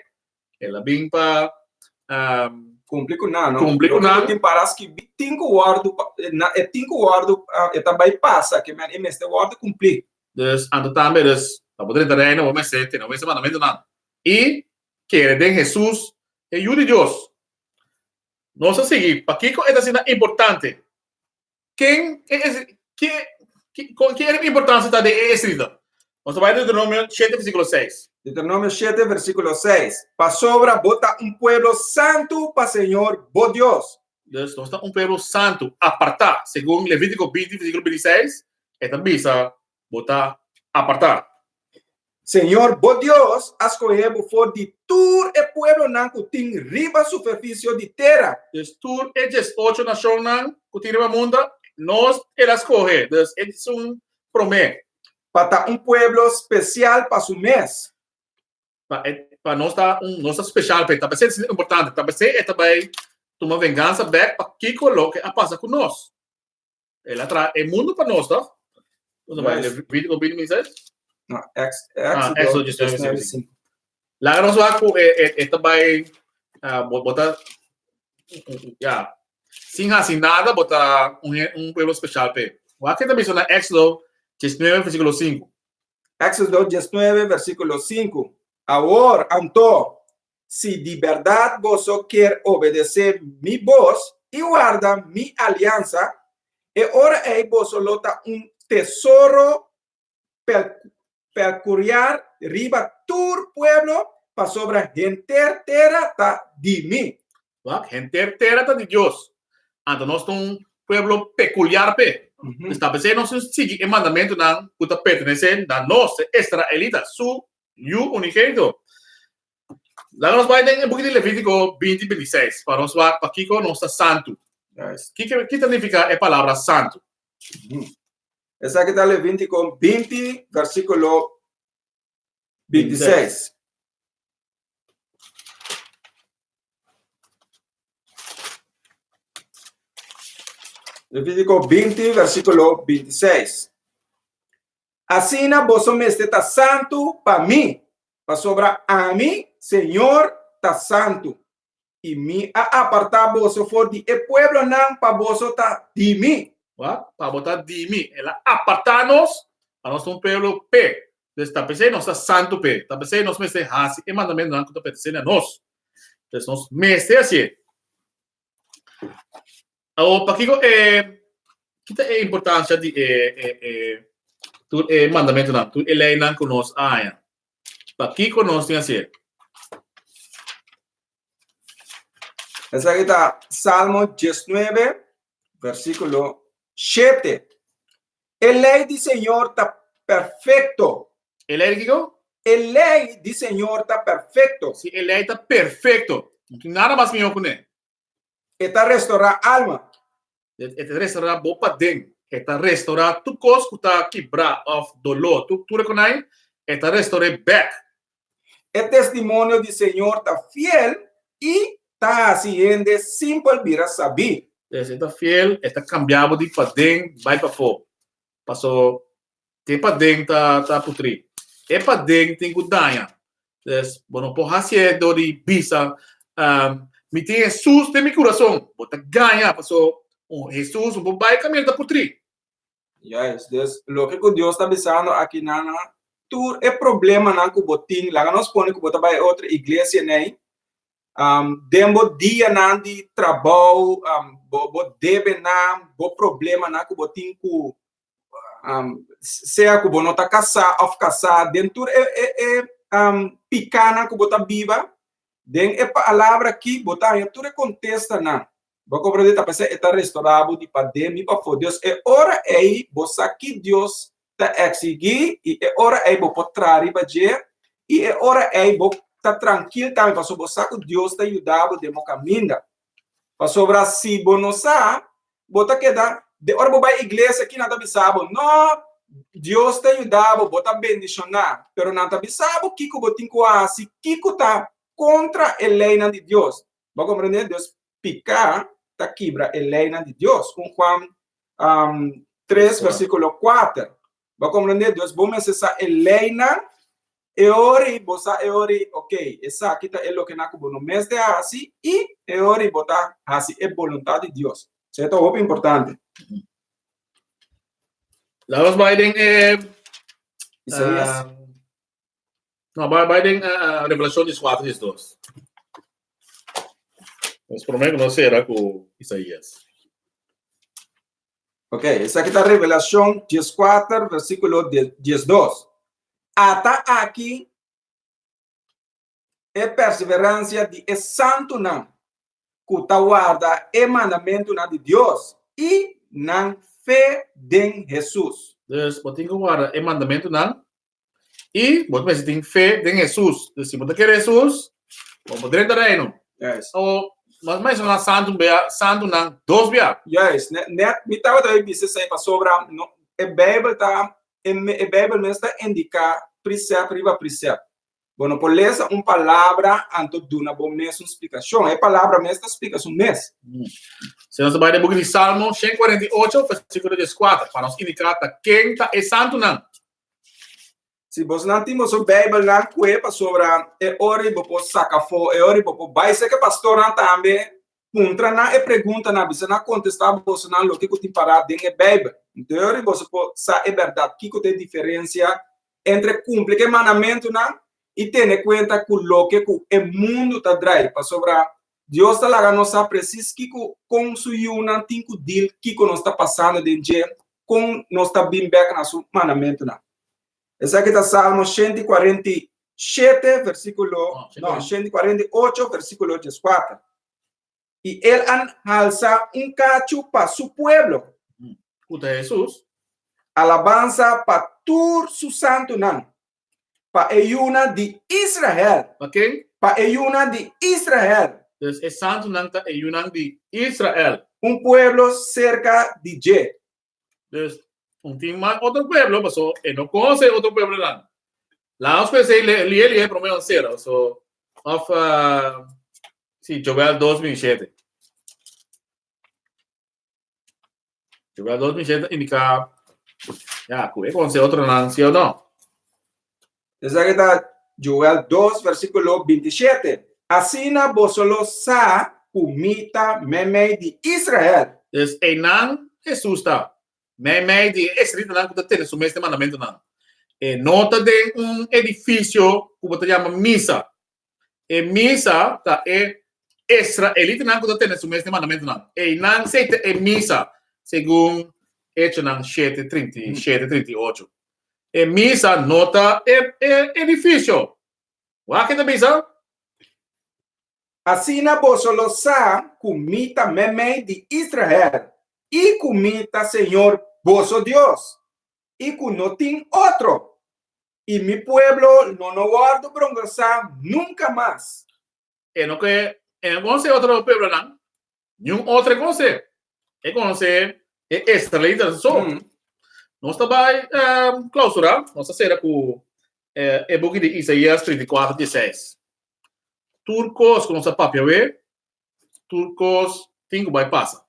el a bin pa Kumpli ku nan, no? Kumpli ku Loke nan. ku tin para skibí tin ku wòrdu na e tin ku wòrdu e ta bai pasa ke men e mester wòrdu kumplí. Dus anto tambe dus pa bo drenta reino bo mester tene bo mandamentunan i kere den Hesus e Yu di Dios. Nos a sigui pakiko e ta asina importante. Ken e es ke ke kon ke importancia ta den e esrita? Nos ta bai Deuteronomio 7 versículo 6. Deuteronomio 7 versículo 6. Pasobra bo ta un pueblo santu pa Señor bo Dios. Dus nos ta un pueblo santu, apartá. Segun Levítico 20 versículo 26, e ta bisa bo ta apartá. Señor bo Dios a skohe bo for di tur e pueblonan ku tin riba superfisio di tera. Dus tur e 18 nashonnan ku tin riba mundu, nos el a skohe. Dus e esun promé. Pa ta un pueblo spesial pa su mes. Pa e. pa nos ta un nos ta special p'e. Ta p'esei ta sinti importante. Ta p'esei e ta bai tuma vengansa bek pa kiko loke a pasa ku nos. El a traha e mundu pa nos, toch? Nos a bai Levítico 20, 26? No, ex, Ah, Éxodo Éxodo 19, 19, 5. 5. Laga nos wak ku e, e, e ta bai, ah, bo, bo ta, ya, sin hasi nada, bo ta un, un pueblo special p'e. Wak ke ta bisa na Éxodo 19, versículo 5. Éxodo 19, versículo 5. Awor, anto, si di bèrdat boso kier obedesé mi bos i warda mi aliansa, e ora ei boso lo ta un tesoro pekuriar riba tur pueblo, pasobra henter tera ta di mi. Wak, henter tera ta di Dios. Anto nos ta un pueblo pekuliar p'e. Establesé nos tin sigui e mandamentunan ku ta pertenesé na nos, e israelita, su Yu unigénito. Laga nos bai den e buki di Levítico 20, 26 pa nos wak pakiko nos ta santu. Juist. Kiko ki ta nifiká e palabra santu? Esaki ta Levítico 20, versículo 26. Levítico 20, versículo 26. Asina boso mester ta santu pa mi, pasobra ami, Señor, ta santu, i mi a apartá boso for di e pueblonan pa boso ta di mi. Wak, pa bo ta di mi. El a apartá nos pa nos ta un pueblo p'e. Pues ta p'esei nos ta santu p'e. Ta p'esei nos mester hasi e mandamentunan ku ta pertenesé na nos. Pues nos mester hasié. Awor, pakiko e ki ta e importancia di e e e tur e mandamentonan, tur e leynan ku nos a haña? Pakiko nos tin hasié? Esaki ta Salmo 19, versíkulo 7. E lei di Señor ta perfekto. E lei di kiko? E lei di Señor ta perfekto. Si, e lei ta perfekto. No tin nada mas mihó kuné. E ta restorá alma. E ta restorá bo paden. E ta restorá tur kos ku ta kibrá òf doló. Tur tur e konai, e ta restor'é bèk. E testimonio di Señor ta fiel i ta hasi hende simpel bira sabí. E ta fiel, e ta kambia bo di paden bai pafó. Paso te paden ta ta putrí. E paden tin ku daña. Des bo no por hasié dor di bisa um, mi tin Hesus den mi kurason. Bo ta gaña paso un Hesus no por bai kaminda ta putrí. Juist, dus loke ku Dios ta bisando aki nan tur e problemanan ku bo tin, laga nos pone ku bo ta bai otro iglesia nei, um, den bo dianan di trabou, um, bo, bo debenan, bo problemanan ku bo tin ku um, sea ku bo no ta kasá òf kasá, den tur e, e, e um, pikanan ku bo ta biba, den e palabra aki bo ta haña tur e kontestanan. Bo komprendé? Ta p'esei e ta restorá bo di paden i pafó. Dios, e ora ei bo sa ki Dios ta eksigí i e ora ei bo por traha riba dje i e ora ei bo ta trankil tambe pasobra bo sa ku Dios ta yuda bo den bo kaminda. Pasobra si bo no sa, bo ta keda, de ora bo bai iglesia ki nan ta bisa bo, no, Dios ta yuda bo, bo ta bendishoná, pero nan ta bisa bo kiko bo tin ku hasi, kiko ta kontra e leinan di Dios. Bo a komprendé? Dios piká ta kibra e leinan di Dios. Un Juan um, 3, versíkulo 4. Bo a komprendé? Dios, bo mester sa e leinan, e ori bo sa e ori, ok, esaki ta e loke na ku bo no mester hasi i e ori bo ta hasi e boluntat di Dios. So, e ta hopi importante. Laat ons bai den eh, Isaías. No, bai, bai den uh, Revelacion 14, 12. Nos promé ku nos sera ku Isaías. Ok, esaki ta Revelacion 14, versículo 12. Ata aki e perseverancia di e santunan ku ta warda e mandamentunan di Dios i nan fe den Hesus. Dus, bo tin ku warda e mandamentunan I bo ta mester tin fe den Hesus. Dus si bo ta kere Hesus, bo por drenta reino. Juist. O mas menshoná santu bia, santunan dos bia. Juist. Net, net mi tabata bai bisa esei pasobra no, e Bijbel ta, e, e Bijbel mes ta indiká prisèp riba prisèp. Bo no por lesa un palabra anto duna bo mes un splikashon. E palabra mes ta splika su mes. Si nos ta bai den buki di Salmo 148, versíkulo 14, pa nos indiká ta ken ta e santunan. Si bosnan tin boso Bijbelnan kue pasobra e ora ei bo por saka afó, e ora ei bo por bai serka e pastornan tambe, puntra nan e preguntanan, bisa nan kontestá bosonan loke ku tin pará den e Bijbel. Anto e ora ei boso por sa e bèrdat, kiko ta e diferensia entre kumpli ku e mandamentunan i tene kuenta ku loke ku e mundu ta drai, pasobra Dios ta laga nos sa presis kiko kon su yunan tin ku dil, kiko nos ta pasando den dje, kon nos ta bin bek na su mandamentunan. Esaki ta Salmo 147 versíkulo, no, 148 versíkulo 14. I el a halsa un kachu pa su pueblo. Ku ta Hesus. Alabansa pa tur su santunan, pa e yunan di Israel. Pa ken? Pa e yunan di Israel. Dus e santunan ta e yunan di Israel. Un pueblo serka di dje. Dus un tin mas otro pueblo, paso e no conoce otro pueblonan. Laat ons pensé lie lie prome ons cera, so of uh, si Joel 2:27. Joel 2:27 indica ja, ku e conoce otro nan, si o no? Esaki ta Joel 2, versíkulo 27. Asina boso lo sa ku mi ta meimei di Israel. Dus einan Hesus ta, meimei di e israelitanan ku ta tene su mes den mandamentunan. E no ta den un edifisio ku bo ta yama misa. E misa ta e israelitanan ku ta tene su mes den mandamentunan. Einan sei ta e misa, segun Echonan shete 37, 38. E misa no ta e e edifisio. Wak e ta bisa? Asina boso lo sa ku mi ta meimei di Israel i ku mi ta Señor boso Dios, i ku no tin otro, i mi pueblo lo no wòrdu brongosá nunka mas. E no ke e no konosé otro pueblonan, Niun otro e konosé. E konosé e israelitanan so. Nos ta bai klausurá, nos ta sera ku e buki di Isaías 34, 16. Tur kos ku nos a papia awe, tur kos tin ku bai pasa.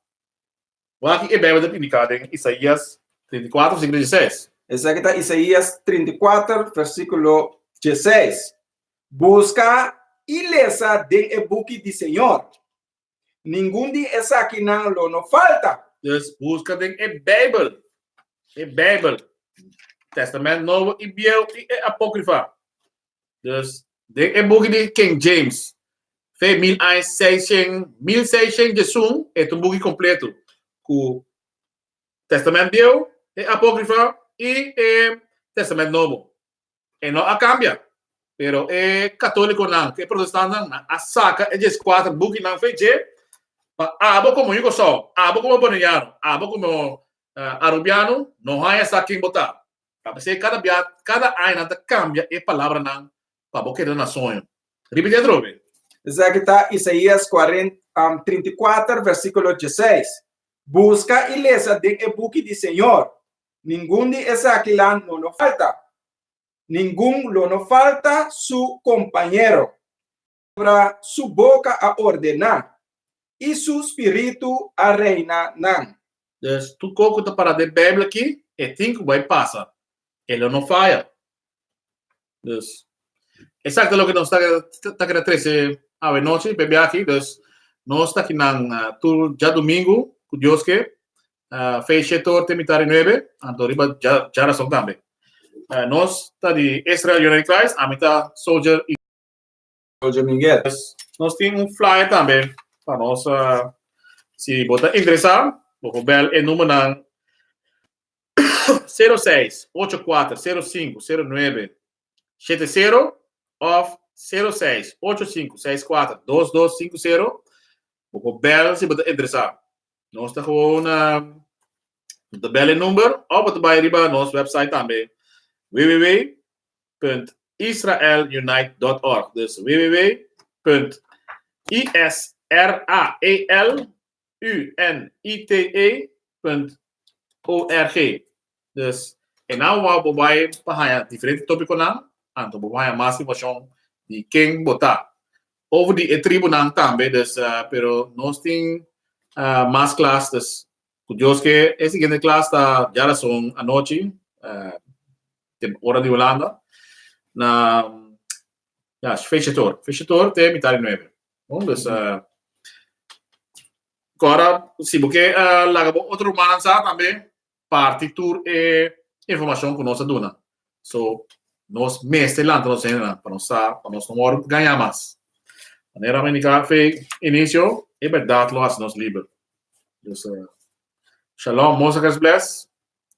Wak e Beibel ta indiká den Isaías 34, versíkulo 16. Esaki ta Isaías 34, versíkulo 16. Buska i lesa den e buki di Señor. Ningun di esakinan lo no falta. Dus buska den e Bijbel, e Bijbel, Testament Nobo i Bieu i e Apócrifa. Dus den e buki di King James, fe mil aña seishen, 1611, e ta un buki kompleto ku Testament Bieu, e Apócrifa i e Testament Nobo. E no a kambia. Pero e katólikonan ku e protestantenan nan a saka e dieskuater bukinan fe dje pa abo komo yu Kòrsou, abo komo boneriano, abo komo arubiano no haña sa ken bo ta. Ta p'esei kada bia, kada aña nan ta kambia e palabranan pa bo keda na soño. Ripití atrobe. Esaki ta Isaías 34 versíkulo 16. Buska i lesa den e buki di Señor. Ningun di esakinan lo no falta. Ningun lo no falta su kompañero. Pasobra su boka a ordená, i su spiritu a reina nan. Dus tur kos ku ta para den Beibel aki, e tin ku bai pasa. E lo no faya. Dus, esaki ta loke nos ta ta keda trese awe nochi p'e biaha aki. Dus, nos ta kinan tur djadumingu, ku Dios ke, Fe shetor te mitar di nuebe, anto riba djarason tambe. Nos ta di Israel United Christ, ami ta Soldier i. Soldier Miguel. Nos tin un flyer tambe pa nos, si bo ta interesá, bo por bel e numbernan 06 84 05 09 70 òf 06 85 64 2250. Bo por bel si bo ta interesá. Nos ta gewoon uh, ta bel e number of bo ta bai riba nos website tambe www.israelunite.org. Dus www.israelunite.org. Dus e nan wou bo bai pa haña diferente tópikonan, anto bo haña mas informashon. Di ken bo ta. Over di e tribunan tambe, dus, pero nos tin mas klas, dus ku Dios ke e siguiente klas ta djarason anochi, te ora di Hulanda, na ja, Fechetor, Fechetor te mitar di nuebe. Bon, dus kora si bo ke laga bo otro rumannan sa tambe, parti tur e informashon ku nos a duna. So, nos mester lanta nos hendenan pa nos sa, pa nos no wòrdu gañá mas. Manera mi indiká fe inisio, e bèrdat lo hasi nos liber. Dus, shalom, Mosakers bless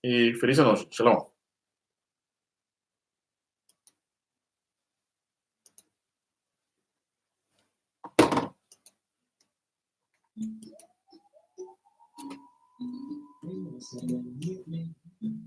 i felis anochi. Shalom.